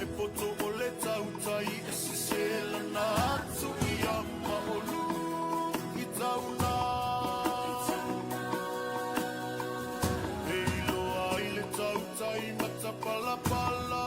E poto o le tautai e sese lana atu ia ma olu i tauna. E iloa ai le tautai matapalapala.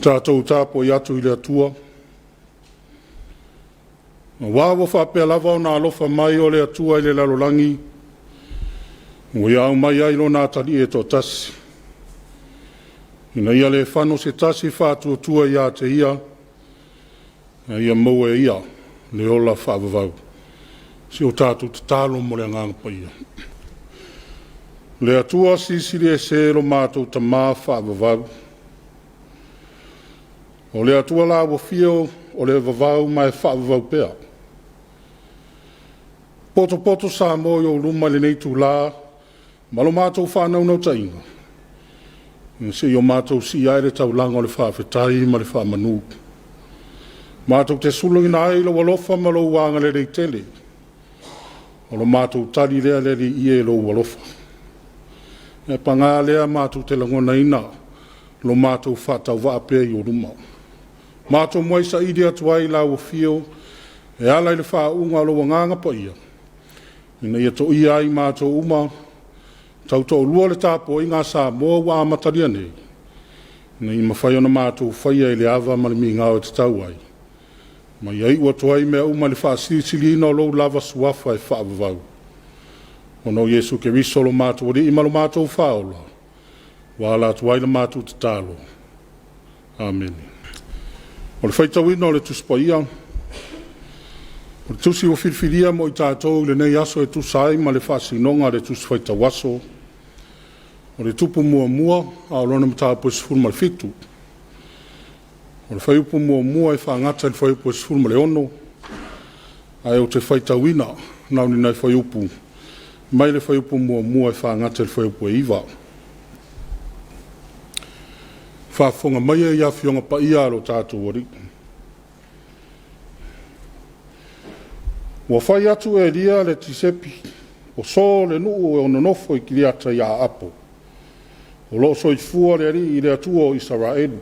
Tatou tapuai atu i le Atua, aua ua faapea lava ona alofa mai o le Atua i le lalolagi, ua ia aumaia ai Lona Atalii e toatasi, ina ia le fano se tasi faatuatua ia te Ia, a ia maua e ia le ola faavavau. Si o tatou tatalo mo le Agaga Paia. Le Atua Silisili Ese lo matou Tama faavavau, o le Atua la ua fio o le vavau ma e faavavau pea. Potopoto Samoa i ou luma i lenei itula ma lo matou faanaunautaiga, se i o matou sii ae le taulaga o le faafetai ma le faamanu. Matou te sulaina ai lou alofa ma lou agalelei tele. O lo matou tali lea le Alii e i lou alofa. Ae paga lea matou te lagonaina lo matou faatauvaa pea i ou luma. Matou muai saili atu ai i lau afio e ala i le faauuga o lou Agaga Paia, ina ia toia ai matou uma, tautoalua le tapuaiga a Samoa ua amatalia nei, ina ia mafai ona matou faia i le ava ma le migao e tatau ai, ma ia iu atu ai mea uma i le faasilisiliina o lou lava Suafa e faavavau. Ona o Iesu Keriso lo matou Alii ma lo matou Faaola, ua ala atu ai la matou tatalo. Amene. O le faitauina o le Tusi Paia, o le tusi ua filifilia mo i tatou i lenei aso e tusa ai ma le faasinoga a le Tusi Faitau Aso. O le Tupu muamua a o lona mataupu e 17. O le fuaiupu 1 e faagata i le fuaiupu e 16, ae ou te faitauina na o ni nai fuaiupu mai le fuaiupu 1 e faagata i le fuaiupu e 9. Faafofoga maia i Afioga Paia a lo tatou Alii. Ua fai atu Eliya le Tisepi, o so o le nuu e nonofo i Kiriata ia Aapo, o lo o soifua le Alii le Atua o Isaraelu,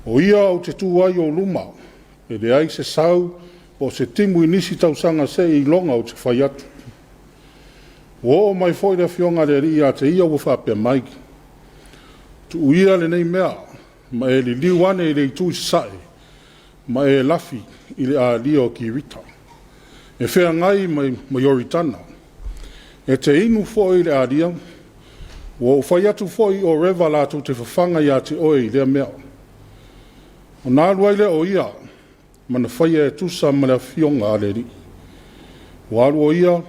o Ia ou te tu ai i ou luma, e leai se sau po o se timu i nisi tausaga seiloga ou te fai atu. Ua oo mai foi le afioga a le Alii ia te ia ua faapea mai, “Tuu ia lenei mea, ma e liliu ane i le itu i sasae, ma e lafi i le alia o Kerita, e feagai ma Ioritana. E te inu foi i le alia, ua ou fai atu foi i Oreva latou te fafaga ia te oe i lea mea.” Ona alu ai lea o ia ma na faia e tusa ma le afioga a le Alii. Ua alu o ia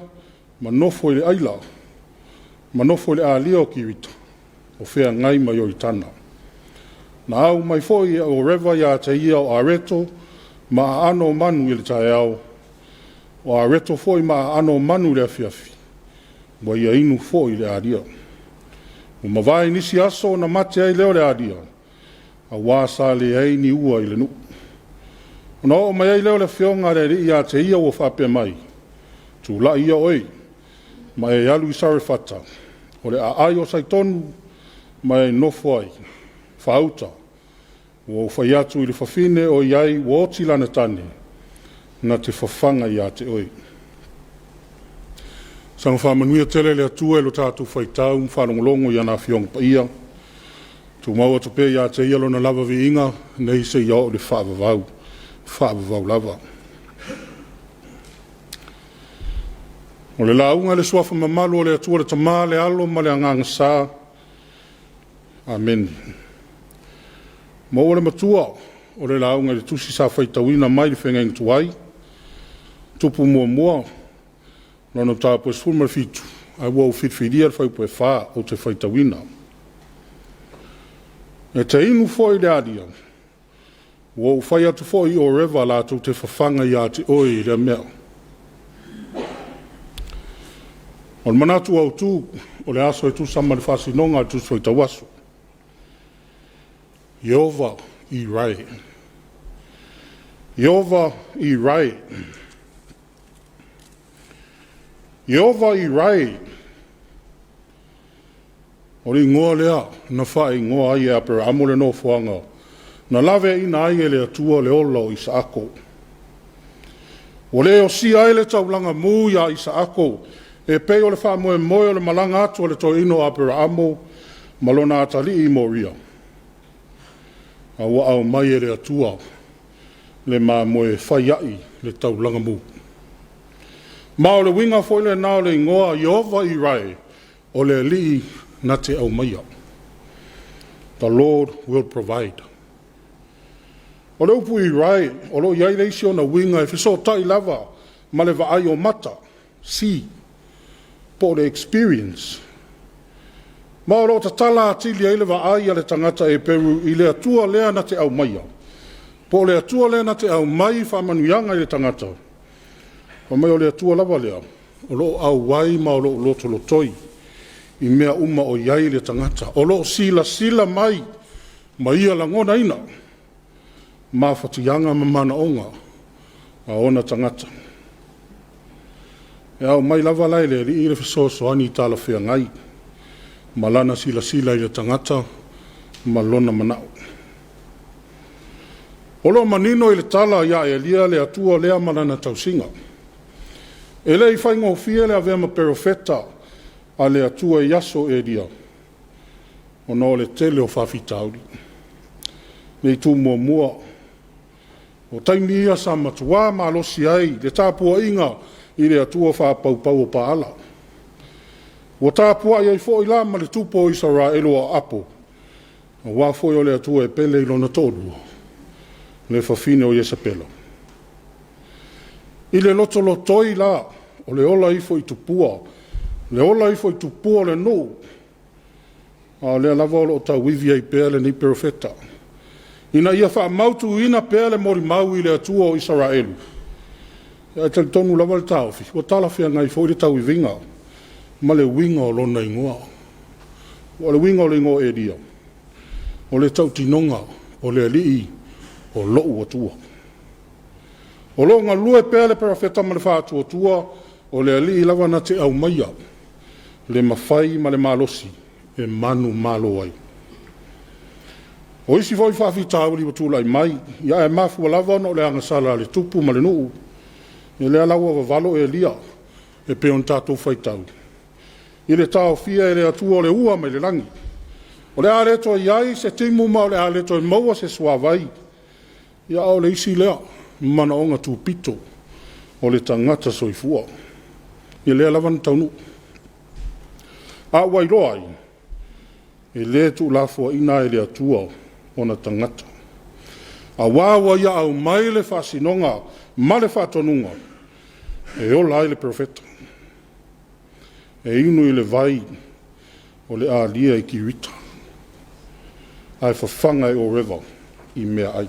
ma nofo i le aila, ma nofo i le alia o Kerita, o feagai ma Ioritana. Na au mai foi e Oreva ia te ia o areto ma aano o manu i le taeao, o areto foi ma aano o manu i le afiafi, ua ia inu foi i le alia. Ua mavae nisi aso ona mate ai lea o le alia, auā sa leai ni ua i le nuu. Ona oo mai ai lea o le Afioga a le Alii ia te ia ua faapea mai, “Tulai ia oe, ma e alu i Sarefata o le aai o Saitonu, ma e nofo ai. Faauta, ua ou fai atu i le fafine o i ai ua oti lana tane, na te fafaga ia te oe.” Saga faamanuia tele le Atua i lo tatou faitau ma faalogologo i ana Afioga Paia. Tumau atu pea ia te Ia Lona lava viiga, nei seia oo i le faavavau, faavavau lava. O le lauga i le Suafa mamalu o le Atua le Tama, le Alo ma le Agaga Sa. Amene. Maua le matua o le lauga i le tusi sa faitauina mai le feagaiga tuai, Tupu muamua, lona mataupu e 17, ae ua ou filifilia le fuaiupu e 4 ou te faitauina. E te inu foi i le alia, ua ou fai atu foi i Oreva latou te fafaga ia te oe i lea mea. O le manatu autu o le aso e tusa ma le faasinoga a le Tusi Faitau Aso, Ieova Irae. Ieova Irae. Ieova Irae, o le igoa lea na faaigoa ai e Aperamo le nofoaga na laveaiina ai e le Atua le ola o Isaako. Ua le osia ai le taulaga mu ia Isaako e pei o le faamoemoe o le malaga atu a le toeaina o Aperamo ma lona atalii i Moria, a ua aumai e le Atua le mamoe e fai a'i le taulaga mu. Ma o le uiga foi lena o le igoa Ieova Irae, o le Alii na te aumaia. The Lord will provide. O le upu Irae, o lo o i ai le isi ona uiga e fesootai lava ma le vaai o mata, see, po o le experience. Ma o lo o tatala atili ai le vaai a le tagata Eperu i le Atua lea na te aumaia, po o le Atua lea na te aumai faamanuiaga i le tagata, fai mai o le Atua lava lea o lo o auai ma o lo o lotolotoi i mea uma o i ai le tagata, o lo o silasila mai ma ia lagonaina mafatiaga ma manaoga a ona tagata. E ao mai lava la e le Alii le fesoasoani talafeagai ma lana silasila i le tagata ma lona manao. O lo o manino i le tala ia Elia le Atua lea ma lana tausiga. E le i faigofie le avea ma perofeta a le Atua i aso o Elia, ona o le tele o faafitauli. Le itu muamua, o taimi ia sa matuā malosi ai le tapuaiga i le atua faapaupau o Paala. Ua tapuai ai foi la ma le tupu o Isaraelu o Aapo, aua foi o le Atua e pele i lona toalua, le fafine o Iesapelo. I le lotolotoi la o le ola ifo i tupua, le ola ifo i tupua o le nuu. A o lea lava o lo o tauivi ai pea lenei perofeta, ina ia faamautuina pea le molimau i le Atua o Isaraelu, ae talitonu lava le taofi, ua talafeagai foi le tauiviga ma le uiga o lona igoa. O le uiga o le igoa o Elia, o le tautinoga o le Alii o lo'u Atua. O lo o galue pea le perofeta ma le faatuatua, o le Alii lava na te aumaia le mafai ma le malosi e manumalo ai. O isi foi faafitauli ua tulai mai, ia ae mafua lava ona o le agasala a le tupu ma le nuu. Ia lea la ua vavalo Elia e pei ona tatou faitau i le taofia e le Atua o le ua mai le lagi, o le a le toe i ai se timu ma o le a le toe maua se suavai. Ia a o le isi lea manaoga tupito o le tagata soifua, ia lea lava na taunuu. A ua iloa ai, e le tuulafoaiina e le Atua ona tagata, aua ua ia aumai le faasinoga ma le faatonuga e ola ai le perofeta, e inu i le vai o le alia i Kirita, ae fafaga e Oreva i meaai.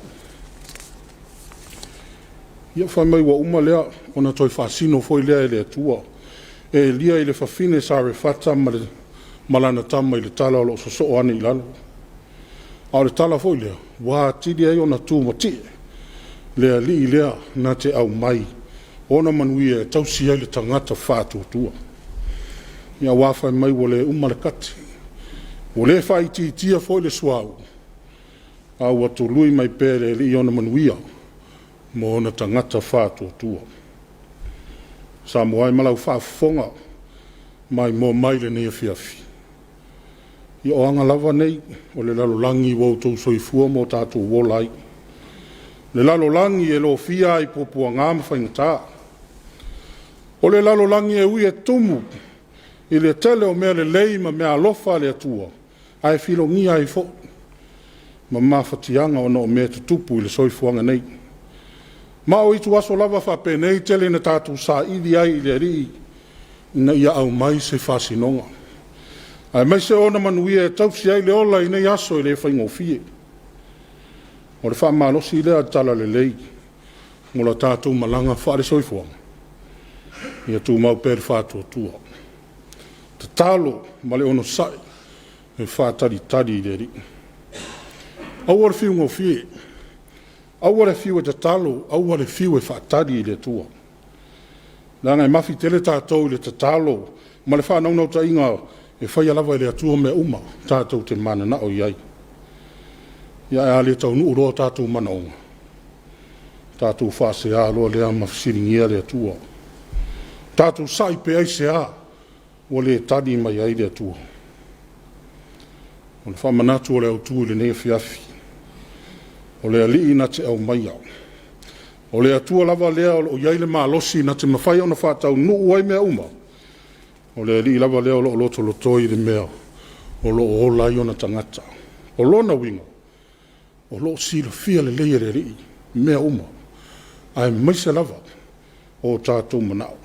Ia fai mai ua uma lea, ona toe faasino foi lea e le Atua Elia i le fafine Sarefata ma lana tama i le tala o lo o sosoo ane i lalo. A o le tala foi lea, ua atili ai ona tumatie le alii lea na te aumai ona manuia e tausi ai le tagata faatuatua. Ia aua fai mai ua le uma le kati, ua le faaitiitia foi le suauu, a ua tului mai pea e le Alii ona manuia mo ona tagata faatuatua. Samoa e ma lau faafofoga maimoa mai i lenei afiafi, ia o aga lava nei o le lalolagi ua outou soifua ma o tatou ola ai, le lalolagi e lofia ai i puapuaga ma faigata. O le lalolagi e ui e tumu i le tele o mea lelei ma meaalofa a le Atua, ae filogia ai foi ma mafatiaga ona o mea tutupu i le soifuaga nei. Ma o ituaso lava faapenei e tele ina tatou saili ai i le Alii ina ia aumai se faasinoga, aemaise ona manuia e tausi ai le ola i nei aso e le faigofie. O le faamalosi lea o le talalelei mo la tatou malaga faale-soifuaga, ia tumau pea le faatuatua, tatalo ma le onosai e faatalitali i le Alii. Aua le fiu gofie, aua le fiu e tatalo, aua le fiu e faatali i le Atua, leaga e mafi tele tatou i le tatalo ma le faanaunautaiga e faia lava e le Atua mea uma tatou te mananao i ai. Ia ae a le taunuu loa o tatou manaoga, tatou faasea loa lea ma fesiligia le Atua. Tatou sai pe aisea ua le tali mai ai le Atua. O le faamanatu o le autu i lenei afiafi, o le Alii na te aumaia, o le Atua lava lea o lo o i ai le malosi na te mafai ona faataunuu ai mea uma, o le Alii lava lea o lo o lotolotoi i le mea o lo o ola ai ona tagata. O lona uiga, o lo o silafia lelei e le Alii mea uma, aemaise lava o tatou manao.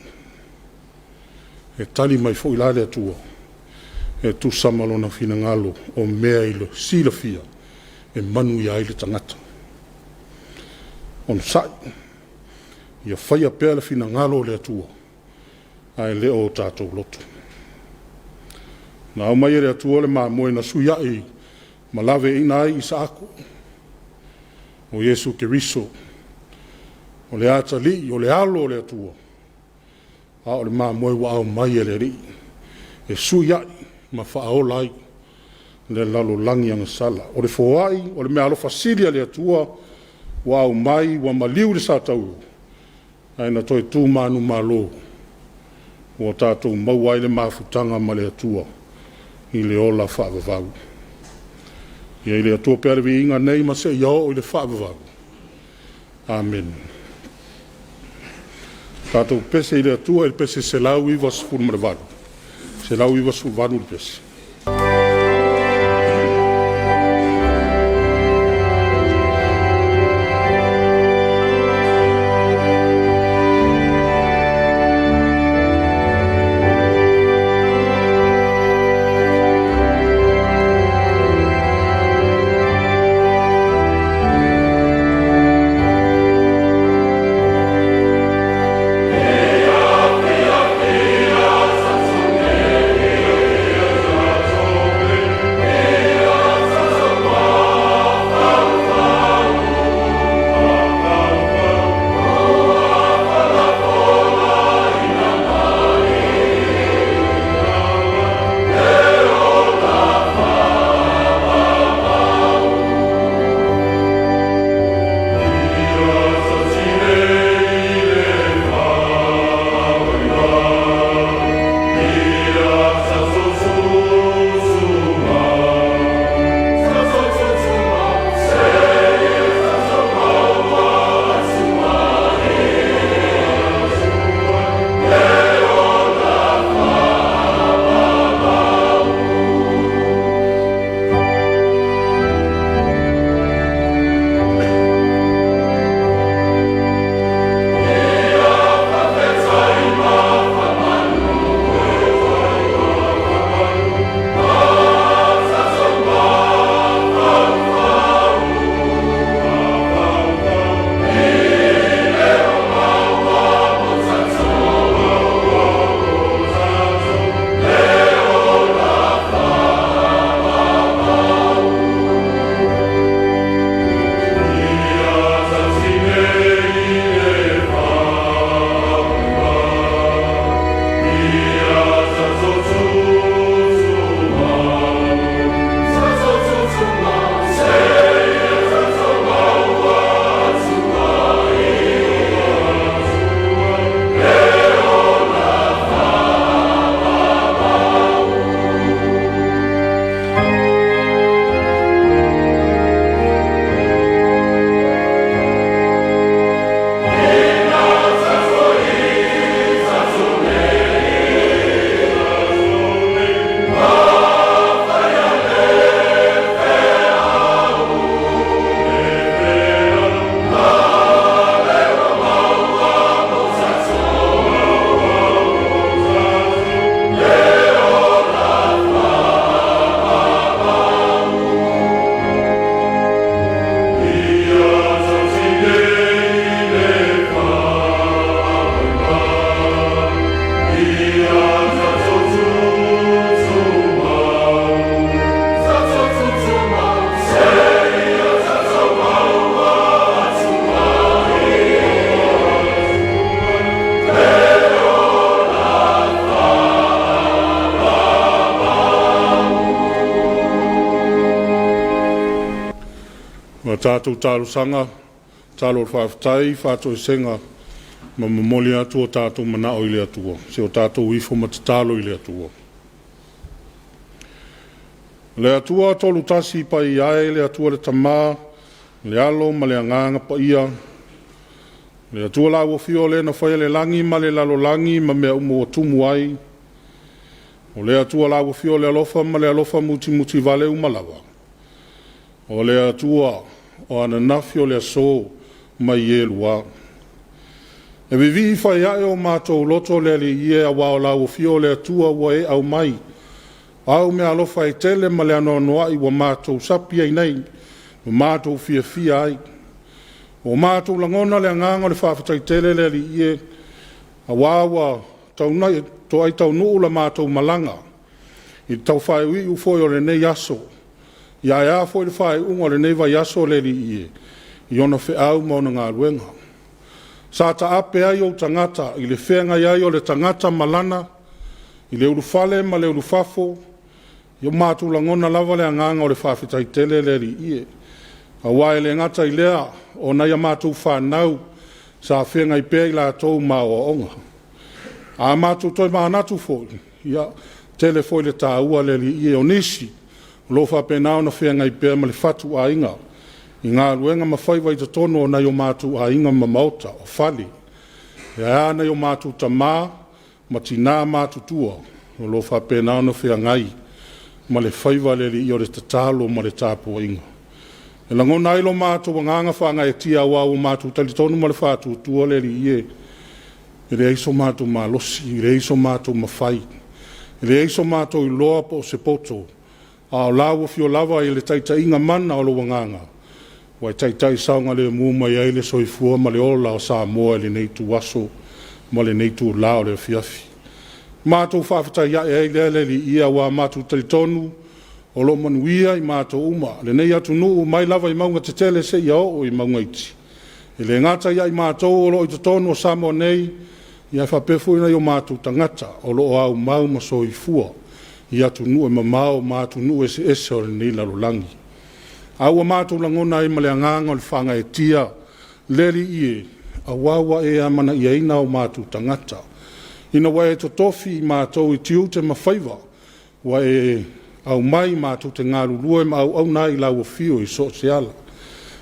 E tali mai foi la le Atua e tusa ma Lona finagalo o mea e silafia e manuia ai le tagata. Onosai, ia faia pea le finagalo o le Atua, ae le o tatou loto. Na aumai e le Atua le mamoe na suiai ma laveaiina ai Isaako, o Iesu Keriso, o le atalii, o le alo o le Atua, a o le mamoe ua aumai e le Alii e suiai ma faaola ai le lalolagi agasala. O le foai, o le meaalofa sili a le Atua ua aumai ua maliu i le satauro, ae na toe tu manumalo ua tatou maua ai le mafutaga ma le Atua i le ola faavavau. Ia i le Atua pea le viiga nei ma seia oo i le faavavau. Amene. Tatou pese i le Atua i le pese 198, 198 le pese. tatou talosaga, tatalo o le faafetai, faatoesega ma momoli atu o tatou manao i le Atua, se o tatou ifo ma tatalo i le Atua. Le Atua Tolutasi paia e, le Atua le Tama, le Alo ma le Agaga Paia, le Atua la ua fio le na faia le lagi ma le lalolagi ma mea uma ua tumu ai, o le Atua la ua fio le alofa ma le alofa mutimuti vale uma lava, o le Atua o ananafi o le aso mai Ieluā. E vivii fai ae o matou loto le Alii e aua o lau afio o le Atua ua e aumai, au mea alofa e tele ma le anoanoai ua matou sapi ai nei, ma matou fiafia ai. Ua matou lagona le agaga o le faafetai tele le Alii e, aua ua taunai toai taunuu la matou malaga i le taufaaiuiu foi o lenei aso. Ia ae a foi le faaiuga o lenei vaiaso le Alii e, i ona feau ma ona galuega. Sa taape ai ou tagata i le feagai ai o le tagata ma lana, i le ulufale ma le ulufafo, ia matou lagona lava le agaga o le faafetai tele le Alii e. Aua e le gata i lea, o nai a matou fanau sa feagai pea i latou ma aoaoga. A matou toe manatu foi, ia, tele foi le taua le Alii e o nisi o lo o faapena ona feagai pea ma le fatu aiga i galuega ma faiva i totonu o nai o matou aiga ma maota o fale. E a nai o matou tama ma tina matutua o lo o faapena ona feagai ma le faiva le Alii o le tatalo ma le tapuaiga. E lagona ai lo matou agaga faagaeetia aua ua matou talitonu ma le faatuatua le Alii e, e leai so matou malosi, e leai so matou mafai, e leai so matou iloa po o se poto, a o la ua afio lava i le taitaiga mana o lou agaga, ua e taitai saogalemu mai ai le soifua ma le ola o Samoa i lenei ituaso ma lenei itula o le afiafi. Matou faafetai ae ai lea le Alii, aua matou talitonu o lo o manuia i matou uma, lenei atunuu mai lava i mauga tetele seia oo i mauga iti. E le gata ia i matou o lo o i totonu o Samoa nei, ia faapea foi nai o matou tagata o lo o aumau ma soifua i atunuu e mamao ma atunuu eseese o lenei lalolagi. A ua matou lagona ai ma le agaga o le faagaeetia le Alii e, aua ua e amanaiaina o matou tagata, ina ua e totofi i matou i tiute ma faiva, ua e aumai matou te galulue ma auauna ai i lau afio i so o se ala.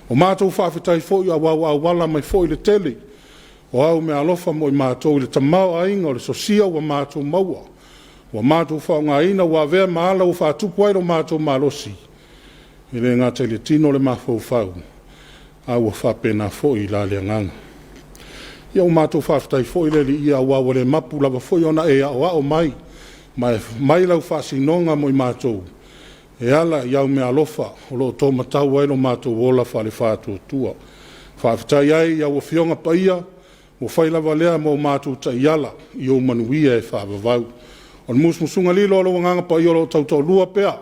O matou faafetai foi aua ua auala mai foi le tele o au meaalofa mo i matou i le tamaoaiga o le sosia ua matou maua, ua matou faaaogaina, ua avea ma ala ua faatupu ai lo matou malosi, e le gata i le tino le mafaufau, a ua faapena foi la le agaga. Ia ua matou faafetai foi le Alii, aua ua le mapu lava foi ona e aoao mai, ma e mai lau faasinoga mo i matou, e ala i au meaalofa o lo o taumatau ai lo matou ola faale-faatuatua. Faafetai ai i au Afioga Paia, ua fai lava lea mo matou taiala i ou manuia e faavavau. O le musumusuga lilo a lou Agaga Paia o lo o tautoalua pea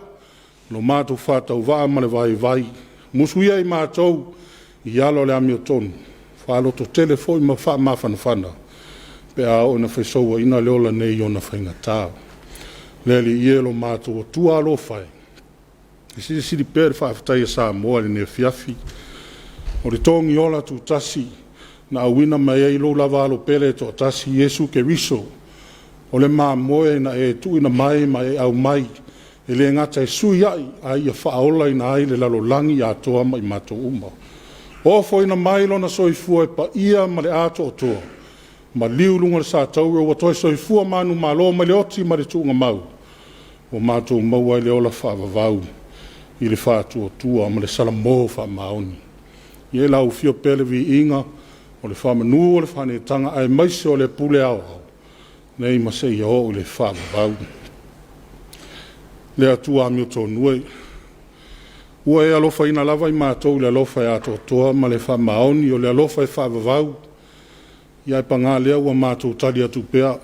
lo matou faatauvaa ma le vaivai. Musu ia i matou i ala o le amiotonu, faalototele foi ma faamafanafana pe a oo ina fesouaina le ola nei i ona faigata. Le Alii e, lo matou Atua alofa e, e silisili pea le faafetai a Samoa i lenei afiafi. O le togi ola tutasi na auina mai ai lou lava alo pele e toatasi, Iesu Keriso, o le mamoe na e tuuina mai ma e aumai, e le gata e sui ai, a ia faaolaina ai le lalolagi atoa ma i matou uma. Ofoina mai lona soifua e paia ma le atoatoa, maliu i luga o le satauro ua toe soifua manumalo mai le oti ma le tuugamau, ua matou maua ai le ola faavavau i le faatuatua ma le salamo faamaoni. Ia i lau afio pea le viiga o le faamanu o le faaneetaga aemaise o le pule aoao, nei ma seia oo i le faavavau. Le Atua amiotonu e, ua e alofaina lava i matou i le alofa e atoatoa ma le faamaoni, o le alofa e faavavau, ia ae paga lea ua matou tali atu pea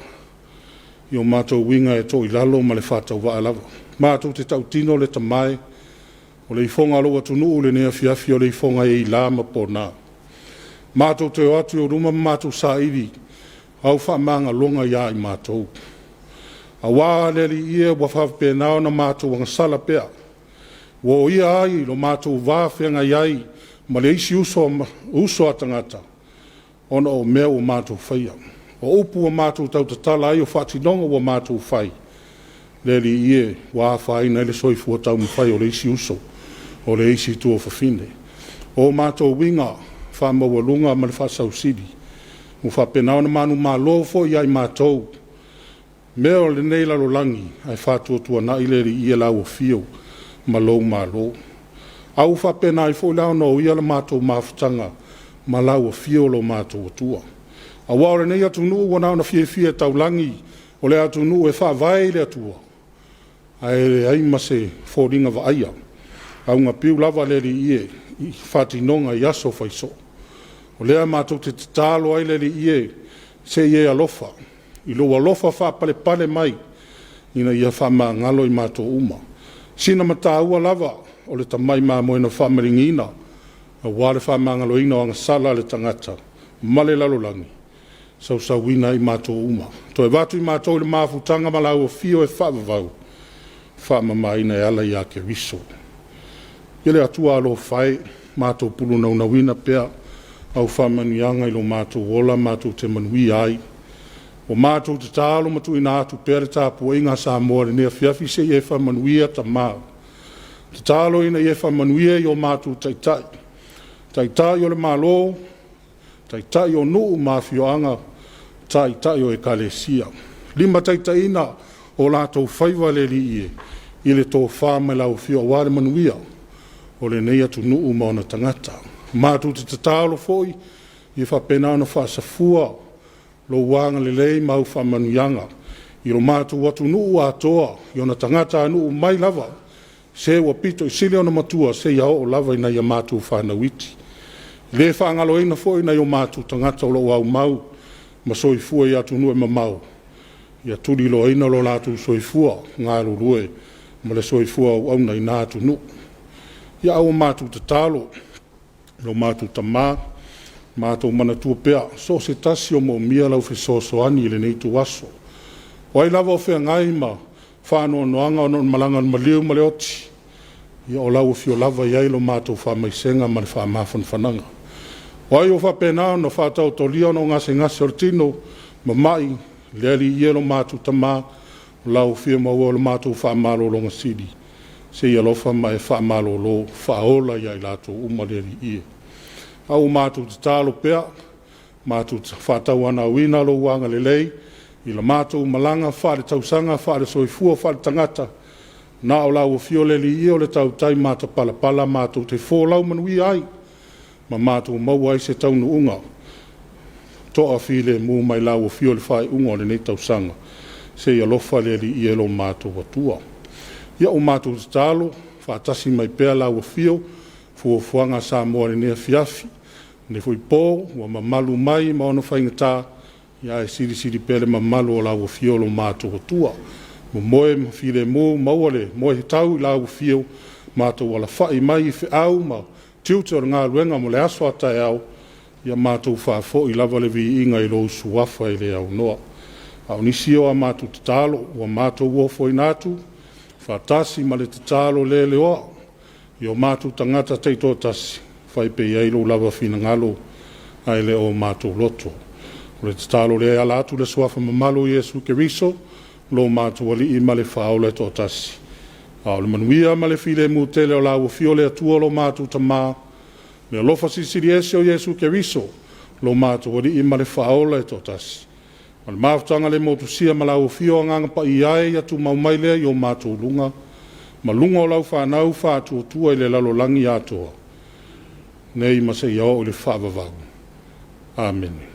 i o matou uiga e toilalo ma le faatauvaa lava. Matou te tautino le tamae, o le ifoga o lou atunuu i lenei afiafi, o le ifoga e ila ma pona. Matou te o atu i ou luma ma matou saili au faamagaloga ia i matou. Aua le Alii e, ua faapena ona matou agasala pea, ua oia ai lo matou va feagai ai ma le isi uso, uso a tagata ona o mea ua matou faia. O upu ua matou tautatala ai o faatinoga ua matou fai, le Alii e, ua afaina ai le soifua taumafai o le isi uso, o le isi tuafafine. O matou uiga faamaualuga ma le faasausili, ua faapena ona manumalo foi ia i matou mea o lenei lalolagi, ae faatuatuanai le Alii e lau afio ma lou malo. A ua faapena ai foi la ona oia le matou mafutaga ma lau afio lo matou Atua. Aua o lenei atunuu ua na ona fiafia taulagi, o le atunuu e faavae i le Atua, ae leai ma se foliga vaaia, augapiu lava le Alii e i faatinoga i aso faisoo. O lea matou te tatalo ai le Alii e, se i e alofa, i lou alofa faapalepale mai, ina ia faamagalo i matou uma. Sina mataua lava o le tamai mamoe na faamaligiina, aua le faamagaloina o agasala a le tagata ma le lalolagi, sausauina ai matou uma. Toe avatu i matou i le mafutaga ma lau afio e faavavau, faamamaina e ala ia Keriso. Ia le Atua alofa e, matou pulunaunauina pea au faamanuiaga i lo matou ola matou te manuia ai. Ua matou tatalo ma tuuina atu pea le tapuaiga a Samoa i lenei afiafi se i e faamanuia Tama. Tatalo ina ia e faamanuia i o matou taitai, taitai o le Malo, taitai o nuu ma afioaga, taitai o ekalesia. Limataitaiina o latou faiva le Alii e, i le tofa ma lau afio aua le manuia o lenei atunuu ma ona tagata. Matou te tatalo foi ia faapena ona faasafua lou agalelei ma au faamanuiaga i lo matou atunuu atoa, i ona tagatanuu mai lava, se ua pito i sili ona matua seia oo lava ina ia matou fanau iti. E le faagaloina foi nai o matou tagata o lo o aumau ma soifua i atunuu e mamao, ia tuliloaina lo latou soifua galulue ma le soifua auauna i na atunuu. Ia, a ua matou tatalo i lo matou Tama, matou manatua pea, so o se tasi o moomia lau fesoasoani i lenei ituaso. O ai lava o feagai ma faanoanoaga ona o le malaga a le maliu ma le oti, ia o lau afio lava e i ai lo matou faamaisega ma le faamafanafanaga. O ai ua faapena ona faataotolia ona o gasegase o le tino ma mai, le Alii e lo matou Tama, o lau afio e maua lo matou faamalologa sili, se i alofa ma e faamalolo, faaola ia i latou uma le Alii e. A ua matou tatalo pea, matou faatauanauina lou agalelei i la matou malaga faaletausaga, faale-soifua, faale-tagata, na o lau afio le Alii o le tautai matapalapala matou te folau manuia ai, ma matou maua ai se taunuuga toafilemu mai lau afio i le faaiuga o lenei tausaga. Se i alofa le Alii e lo matou Atua. Ia ua matou tatalo, faatasi mai pea lau afio, fuafuaga a Samoa i lenei afiafi, lenei foi po ua mamalu mai ma ona faigata, ia ae silisili pea le mamalu o lau afio lo matou Atua. Momoe ma filemu, maua le moetau i lau afio, matou alafai mai i feau ma tiute o le galuega mo le aso a taeao, ia matou faafoi lava le viiga i lou suafa e le aunoa. A o nisi o a matou tatalo ua matou ofoina atu, faatasi ma le tatalo le leoa i o matou tagata taitoatasi, fai pea i ai lou lava finagalo ae le o matou loto. O le tatalo lea e ala atu i le suafa mamalu o Iesu Keriso, lo matou Alii ma le Faaola e toatasi. A o le manuia ma le filemu tele o lau afio le Atua lo matou Tama, le alofa silisili ese o Iesu Keriso, lo matou Alii ma le Faaola e toatasi, ma le mafutaga le motusia ma lau afio Agaga Paia e, ia tumau mai lea i o matou luga, ma luga o lau fanau faatuatua i le lalolagi atoa, nei ma seia oo i le faavavau. Amene.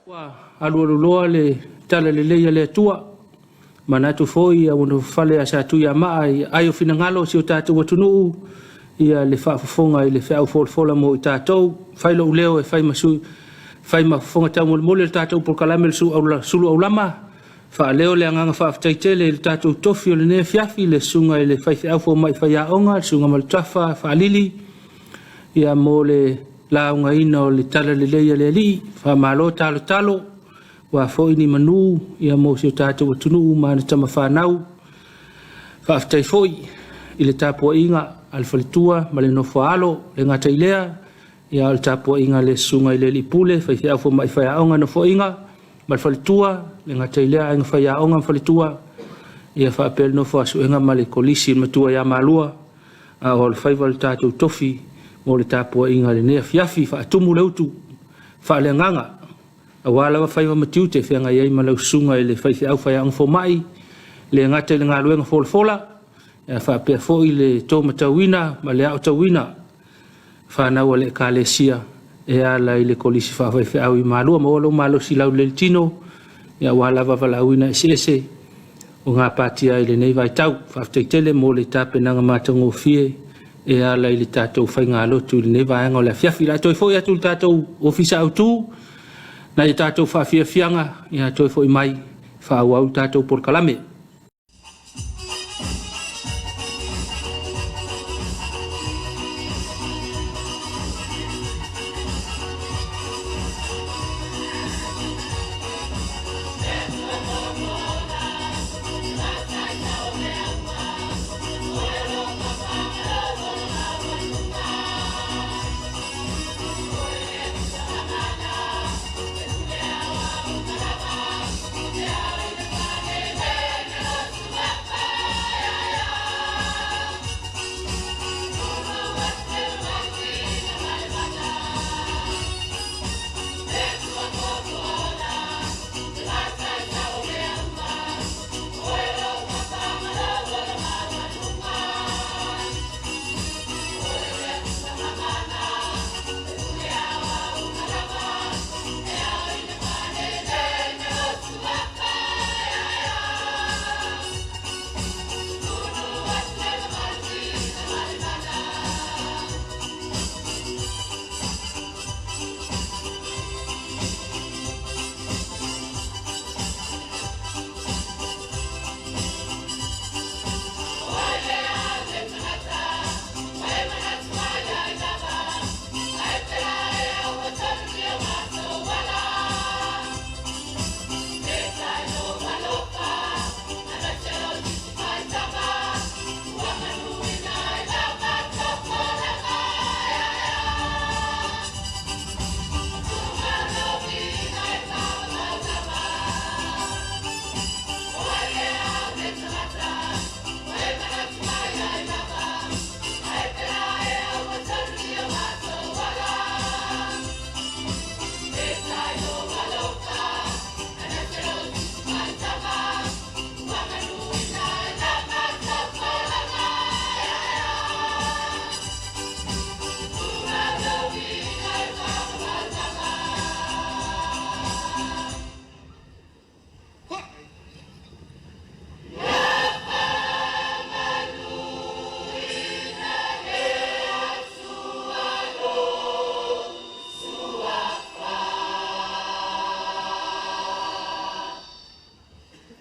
Ua alualuloa le tala lelei a le Atua. Manatu foi ia ua nofofale a Satuiamaa i ai o finagalo o si o tatou atunuu ia le faafofoga i le feau folafola mo i tatou. Fai lou leo e fai ma sui fai ma fofoga taumolimoli o le tatou polokalame le sulu aulama. Faaleo le agaga faafetai tele i le tatou tofi o lenei afiafi, le susuga i le faifeau fomai faiaoga, le susuga Malutafa Faalili, ia mo le laugaina o le tala lelei a le Alii. Faamalo talotalo, ua foi ni manu ia mo si o tatou atunuu ma ana tama fanau. Faafetai foi i le tapuaiga a le faletua ma le nofo a alo, le gata i lea, ia o le tapuaiga a le susuga i le alii pule, faifeau fomai faiaoga nofoaiga ma le faletua, le gata i lea aiga faiaoga ma faletua, ia faapea le nofo a suega ma le kolisi le matua ia Malua, a o le faiva o le tatou tofi mo le tapuaiga i lenei afiafi, faatumu le utu faaleagaga aua lava faiva ma tiute e feagai ai ma lau susuga i le faifeau faiaoga fomai, le gata i le galuega folafola, ae faapea foi le tōmatauina ma le aotauina. fanau a le Ekalesia e ala i le Kolisi Faafaifeau i Malua. Maua lou malosi laulelei i le tino, aua lava valaauina eseese o gapatia ai i lenei vaitau. Faafetai tele mo le tapenaga matagofie e ala i le tatou faigalotu i lenei vaega o le afiafi. O le a toe foi atu i le tatou Ofisa Autu nai a tatou faafiafiaga, ia toe foi mai faaauau le tatou polokalame.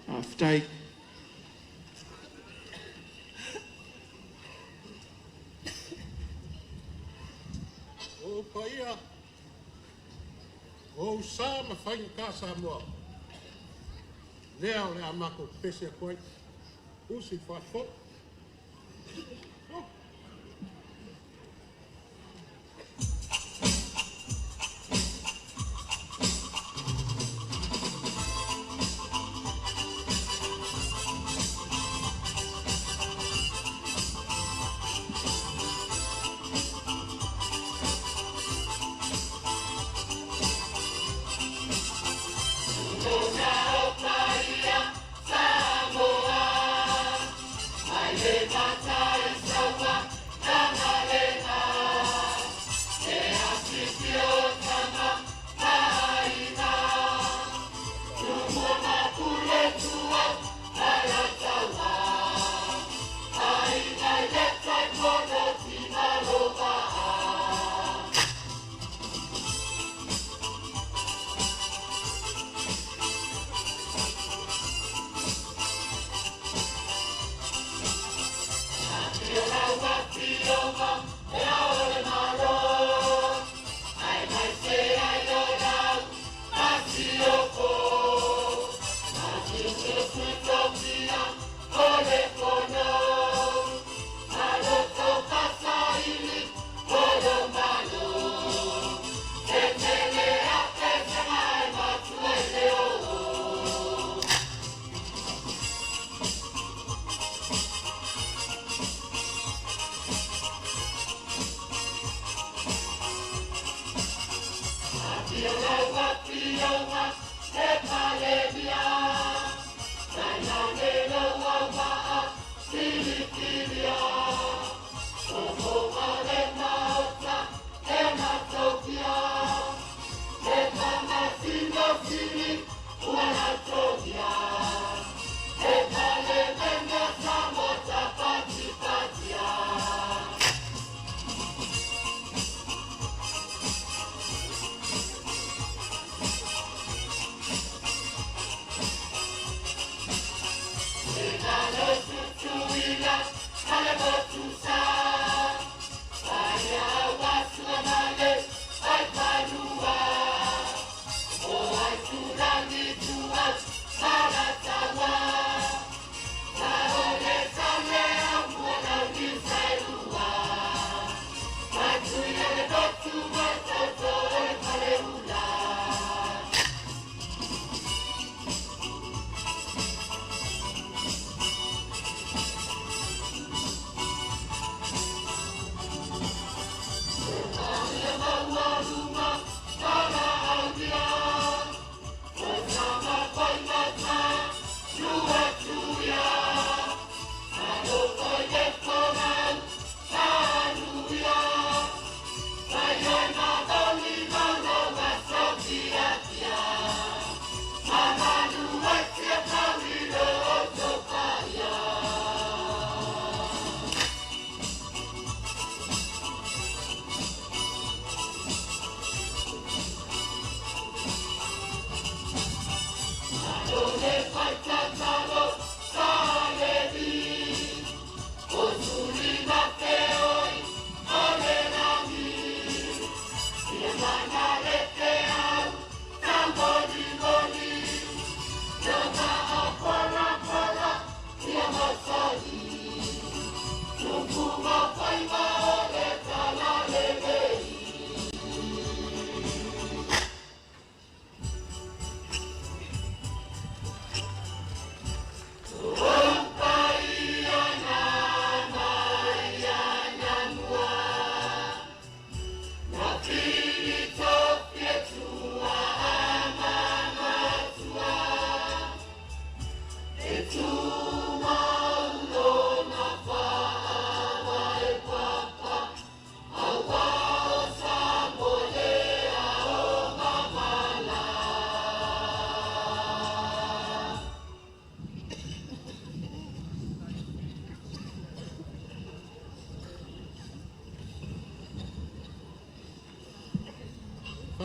Faafetai. O ou paia, o ou sa ma faigata Samoa, lea o le a matou pepesi atu ai, usi faafoi.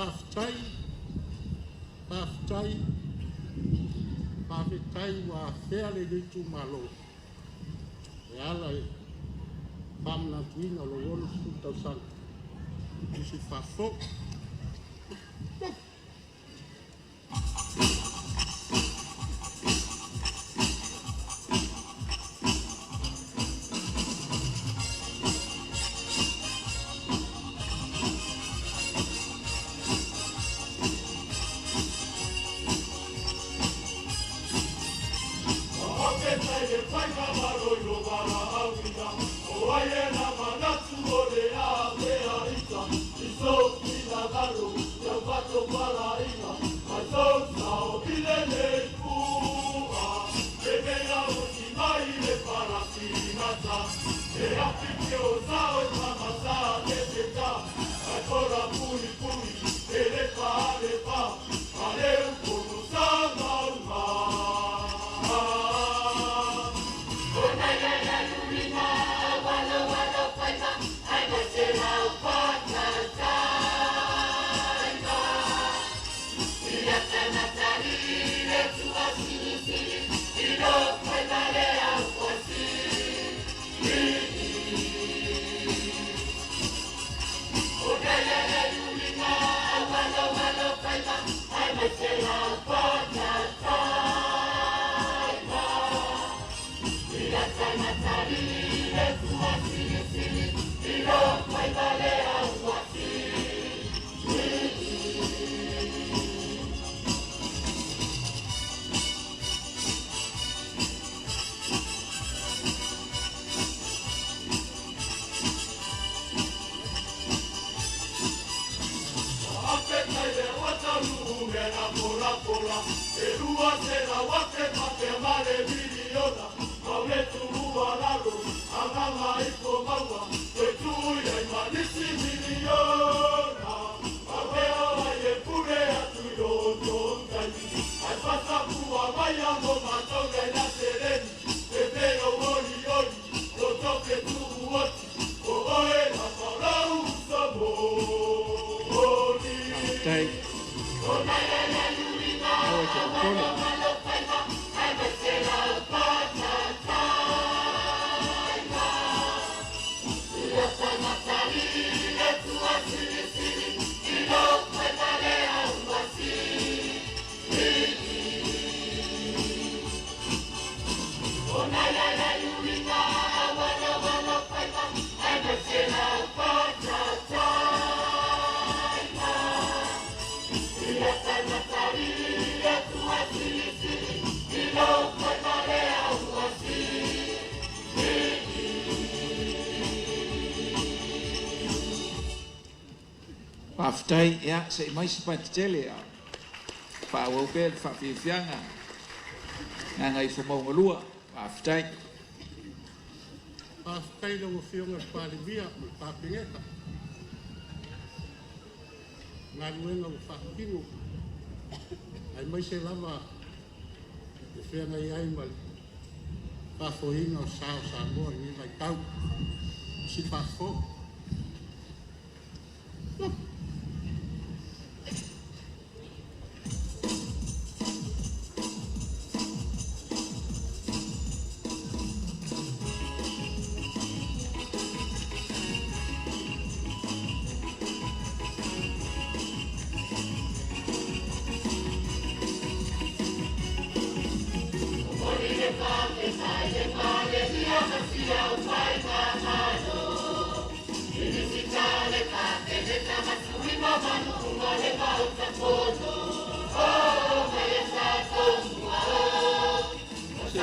Faafetai, faafetai, faafetai ua afea lenei itumalo e ala i le faamanatuina o lou 60 tausaga i si faafou. Faafetai. Aua e te popole. Faafetai, ia se i mai se patetele a faaauau pea le faafiafiaga Gagaifomauga 2. Faafetai. Faafetai i lau Afioga i le Palemia ma le Kapeneta, galuega ua faatino, aemaise lava le feagai ai ma le faafoeina o sa o Samoa i lenei vaitau. Si faafou.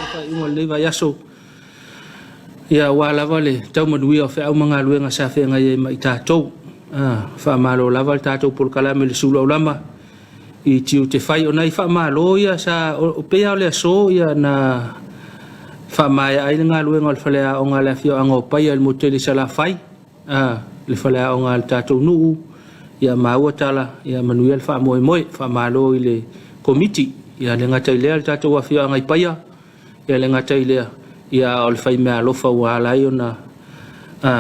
Faaiuga o lenei vaiaso, ia aua lava le tau manuia o feau ma galuega sa feagai ai ma i tatou. Faamalo lava le tatou polokalame i le sulu aulama i tiute fai. O nai faamalo ia sa o pei lava o le aso ia na faamaea ai le galuega o le faleaoga a le afioaga o Paia i le motu tele i Salafai, le faleaoga a le tatou nuu, ia maua tala, ia manuia le faamoemoe. Faamalo i le komiti, ia le gata i lea le tatou afioaga i Paia, ia le gata i lea, ia o le faimeaalofa ua ala ai ona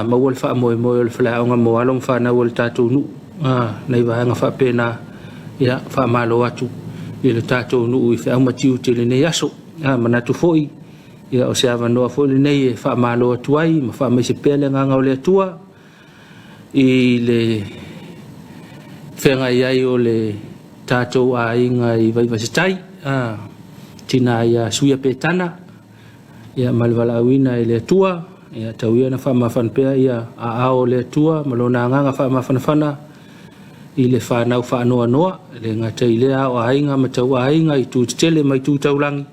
maua le faamoemoe o le faleaoga mo alo ma fanau o le tatou nuu. nai vaega faapena, ia, faamalo atu i le tatou nuu i feau ma tiute i lenei aso. Manatu foi, ia, o se avanoa foi lenei e faamalo atu ai ma faamaise pea le agaga o le Atua i le feagai ai o le tatou aiga i Vaivasetai, tina ia Suia Petana, ia, ma le valaauina e le Atua, ia, tau ia na faamafana pea ia aao o le Atua ma lona agaga faamafanafana i le whanau whaanoanoa, le gata i lea o aiga ma tau aiga i tū tetele mai tū taulagi,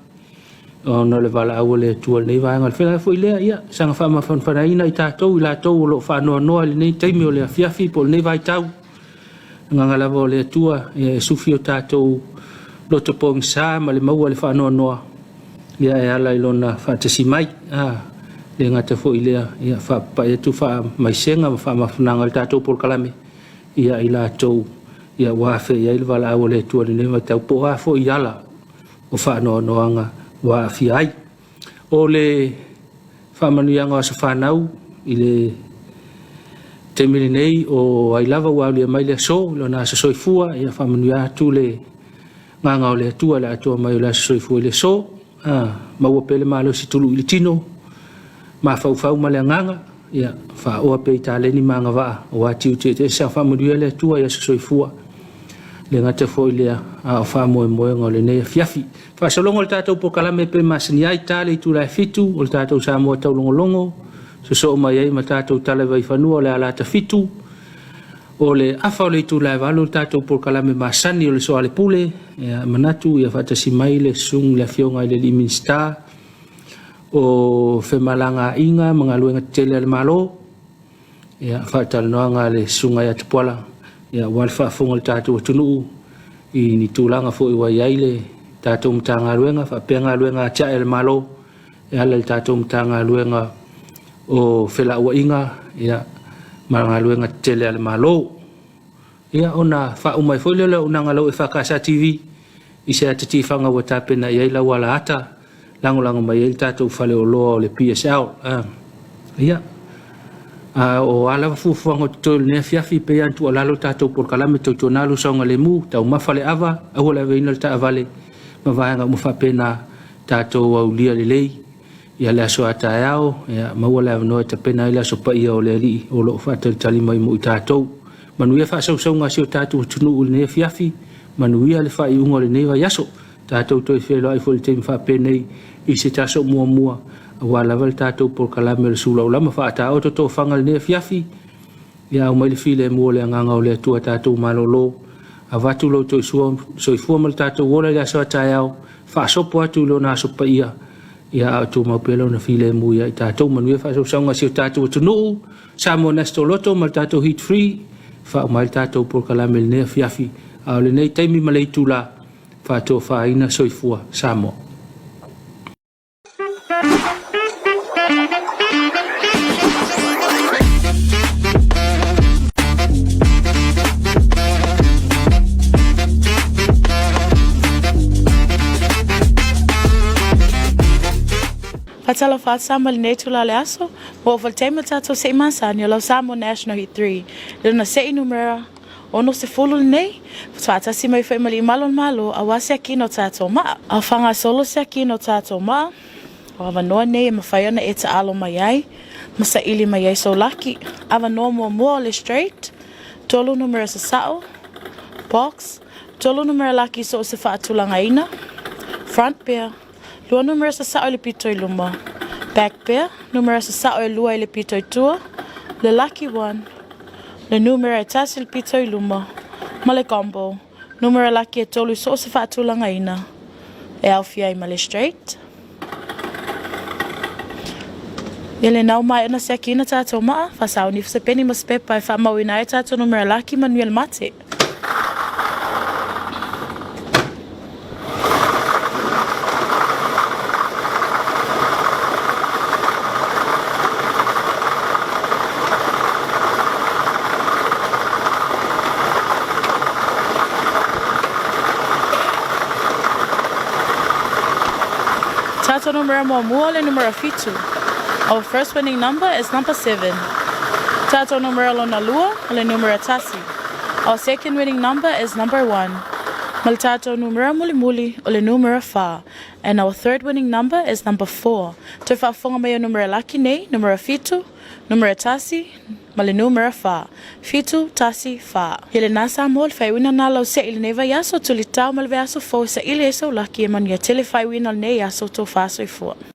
ona o le valaau a le Atua i lenei vaega. O le feagai foi lea, ia, saga faamafanafanaina i tatou i latou o lo o faanoanoa i lenei taimi o le afiafi po o lenei vaitau. Agaga lava o le Atua, ia, e sufi o tatou loto pogisa ma le maua le faanoanoa, ia, e ala i lona faatasi mai. Le gata foi lea, ia, faapapai atu faamaisega ma faamafunaga i le tatou polokalame, ia, i latou, ia, ua afe i ai le valaau a le Atua i lenei vaitau, po o a foi ala o faanoanoaga ua aafia ai. O le faamanuiaga o aso fanau i le taimi lenei o ai lava ua aulia mai le aso, lona aso soifua, ia faamanuia atu le agaga o le Atua i le atoa mai o le aso soifua i le aso. Maua pea le malosi tului i le tino, mafaufau ma le agaga, ia faaoa pea i taleni ma agavaa aua tiute eseese sa faamanuia le Atua i aso soifua. Le gata foi lea, a o faamoemoega o lenei afiafi. Faasologa o le tatou polokalame pe masani ai, ta le itula e 7 o le tatou Samoa taulogologo, sosoo mai ai ma tatou tala i vaifanua o le alata 7, o le afa o le itula e 8 o le tatou polokalame masani o le Soalepule, ia, manatu ia faatasi mai le susuga le afioga i le alii Minisita o Femalagaaiga ma Galuega Tetele a le Malo, ia, faatalanoaga a le susuga ia Tupuola, ia, aua le faafofoga o le tatou atunuu i ni tulaga foi ua i ai le tatou Matagaluega faapea galuega atiae a le Malo e ala i le tatou Matagaluega o Felauaiga, ia, ma galuega tetele a le Malo. Ia, ona faauma ai foi lea o le auaunaga a lau EFKS TV i se ata tifaga ua tapena i ai lau alaata lagolago mai ai le tatou faleoloa o le PSL. Ia, o a lava fuafuaga o totoe o lenei afiafi, pei lava ona tuualalo le tatou polokalame tautuana lo saogalemu, taumafa le ava, aua le aveina le taavale ma vaega uma faapena, tatou aulia lelei ia le aso a taeao, ia maua le avanoa e tapena ai le aso paia o le Alii o lo o faatalitali mai mo i tatou. Manuia faasausauga a si o tatou atunuu i lenei afiafi, manuia le faaiuga o lenei vaiaso. Tatou toe feiloai foi i le taimi faapenei i se taso muamua, aua lava le tatou polokalame o le sulaulama faataoto tofaga i lenei afiafi. Ia aumai le filemu o le agaga o le Atua tatou malolo. Avatu lo outou soifua ma le tatou ola i le aso a taeao, faasopo atu i lona aso paia, ia a o tumau pea lona filemu ia i tatou. Manuia faasausauga a si o tatou atunuu, Samoa National Lotto ma le tatou Heat Free, faauma ai le tatou polokalame i lenei afiafi, a o lenei taimi ma le itula, faatofaina soifua Samoa. Faatalofa atu Samoa i lenei itula o le aso, ua oo foi le taimi o tatou se'i masani o lau Samoa National Heat 3, i lona se'i numera 60 lenei, faatasi mai foi ma le Imalo o le Malo aua siakiina o tatou maa. A faagasolo siakiina o tatou maa, o avanoa nei e mafai ona e taalo mai ai ma saili mai ai sou laki. Avanoa muamua o le straight, tolu numera sasao, box, tolu numera laki so o se faatulagaina, front pair, lua numera sasao i le pito i luma, back pair, numera sasao e lua i le pito i tua, le lucky one, le numera e tasi i le pito i luma, ma le combo, numera laki e tolu i so o se faatulagaina, e aofia ai ma le straight. Ia lena ua maea ona siakiina tatou maa, faasauni ifo se peni ma se pepa e faamauina ai tatou numera laki manuia le mate. Tatou numera muamua o le numera 7. Our first winning number is number 7. Tatou numera lona lua o le numera 1. Our second winning number is number 1. Ma le tatou numera mulimuli, o le numera 4. And our third winning number is number 4. Toe faafofoga mai o numera laki nei, numera 7, numera 1, ma le numera 4. 7, 1, 4. Ia lena Samoa, le faaiuina lena lau se'i i lenei vaiaso, tulitao ma le vaiaso fou e saili ai sou laki e manuia tele faaiuina o lenei aso, tofa soifua.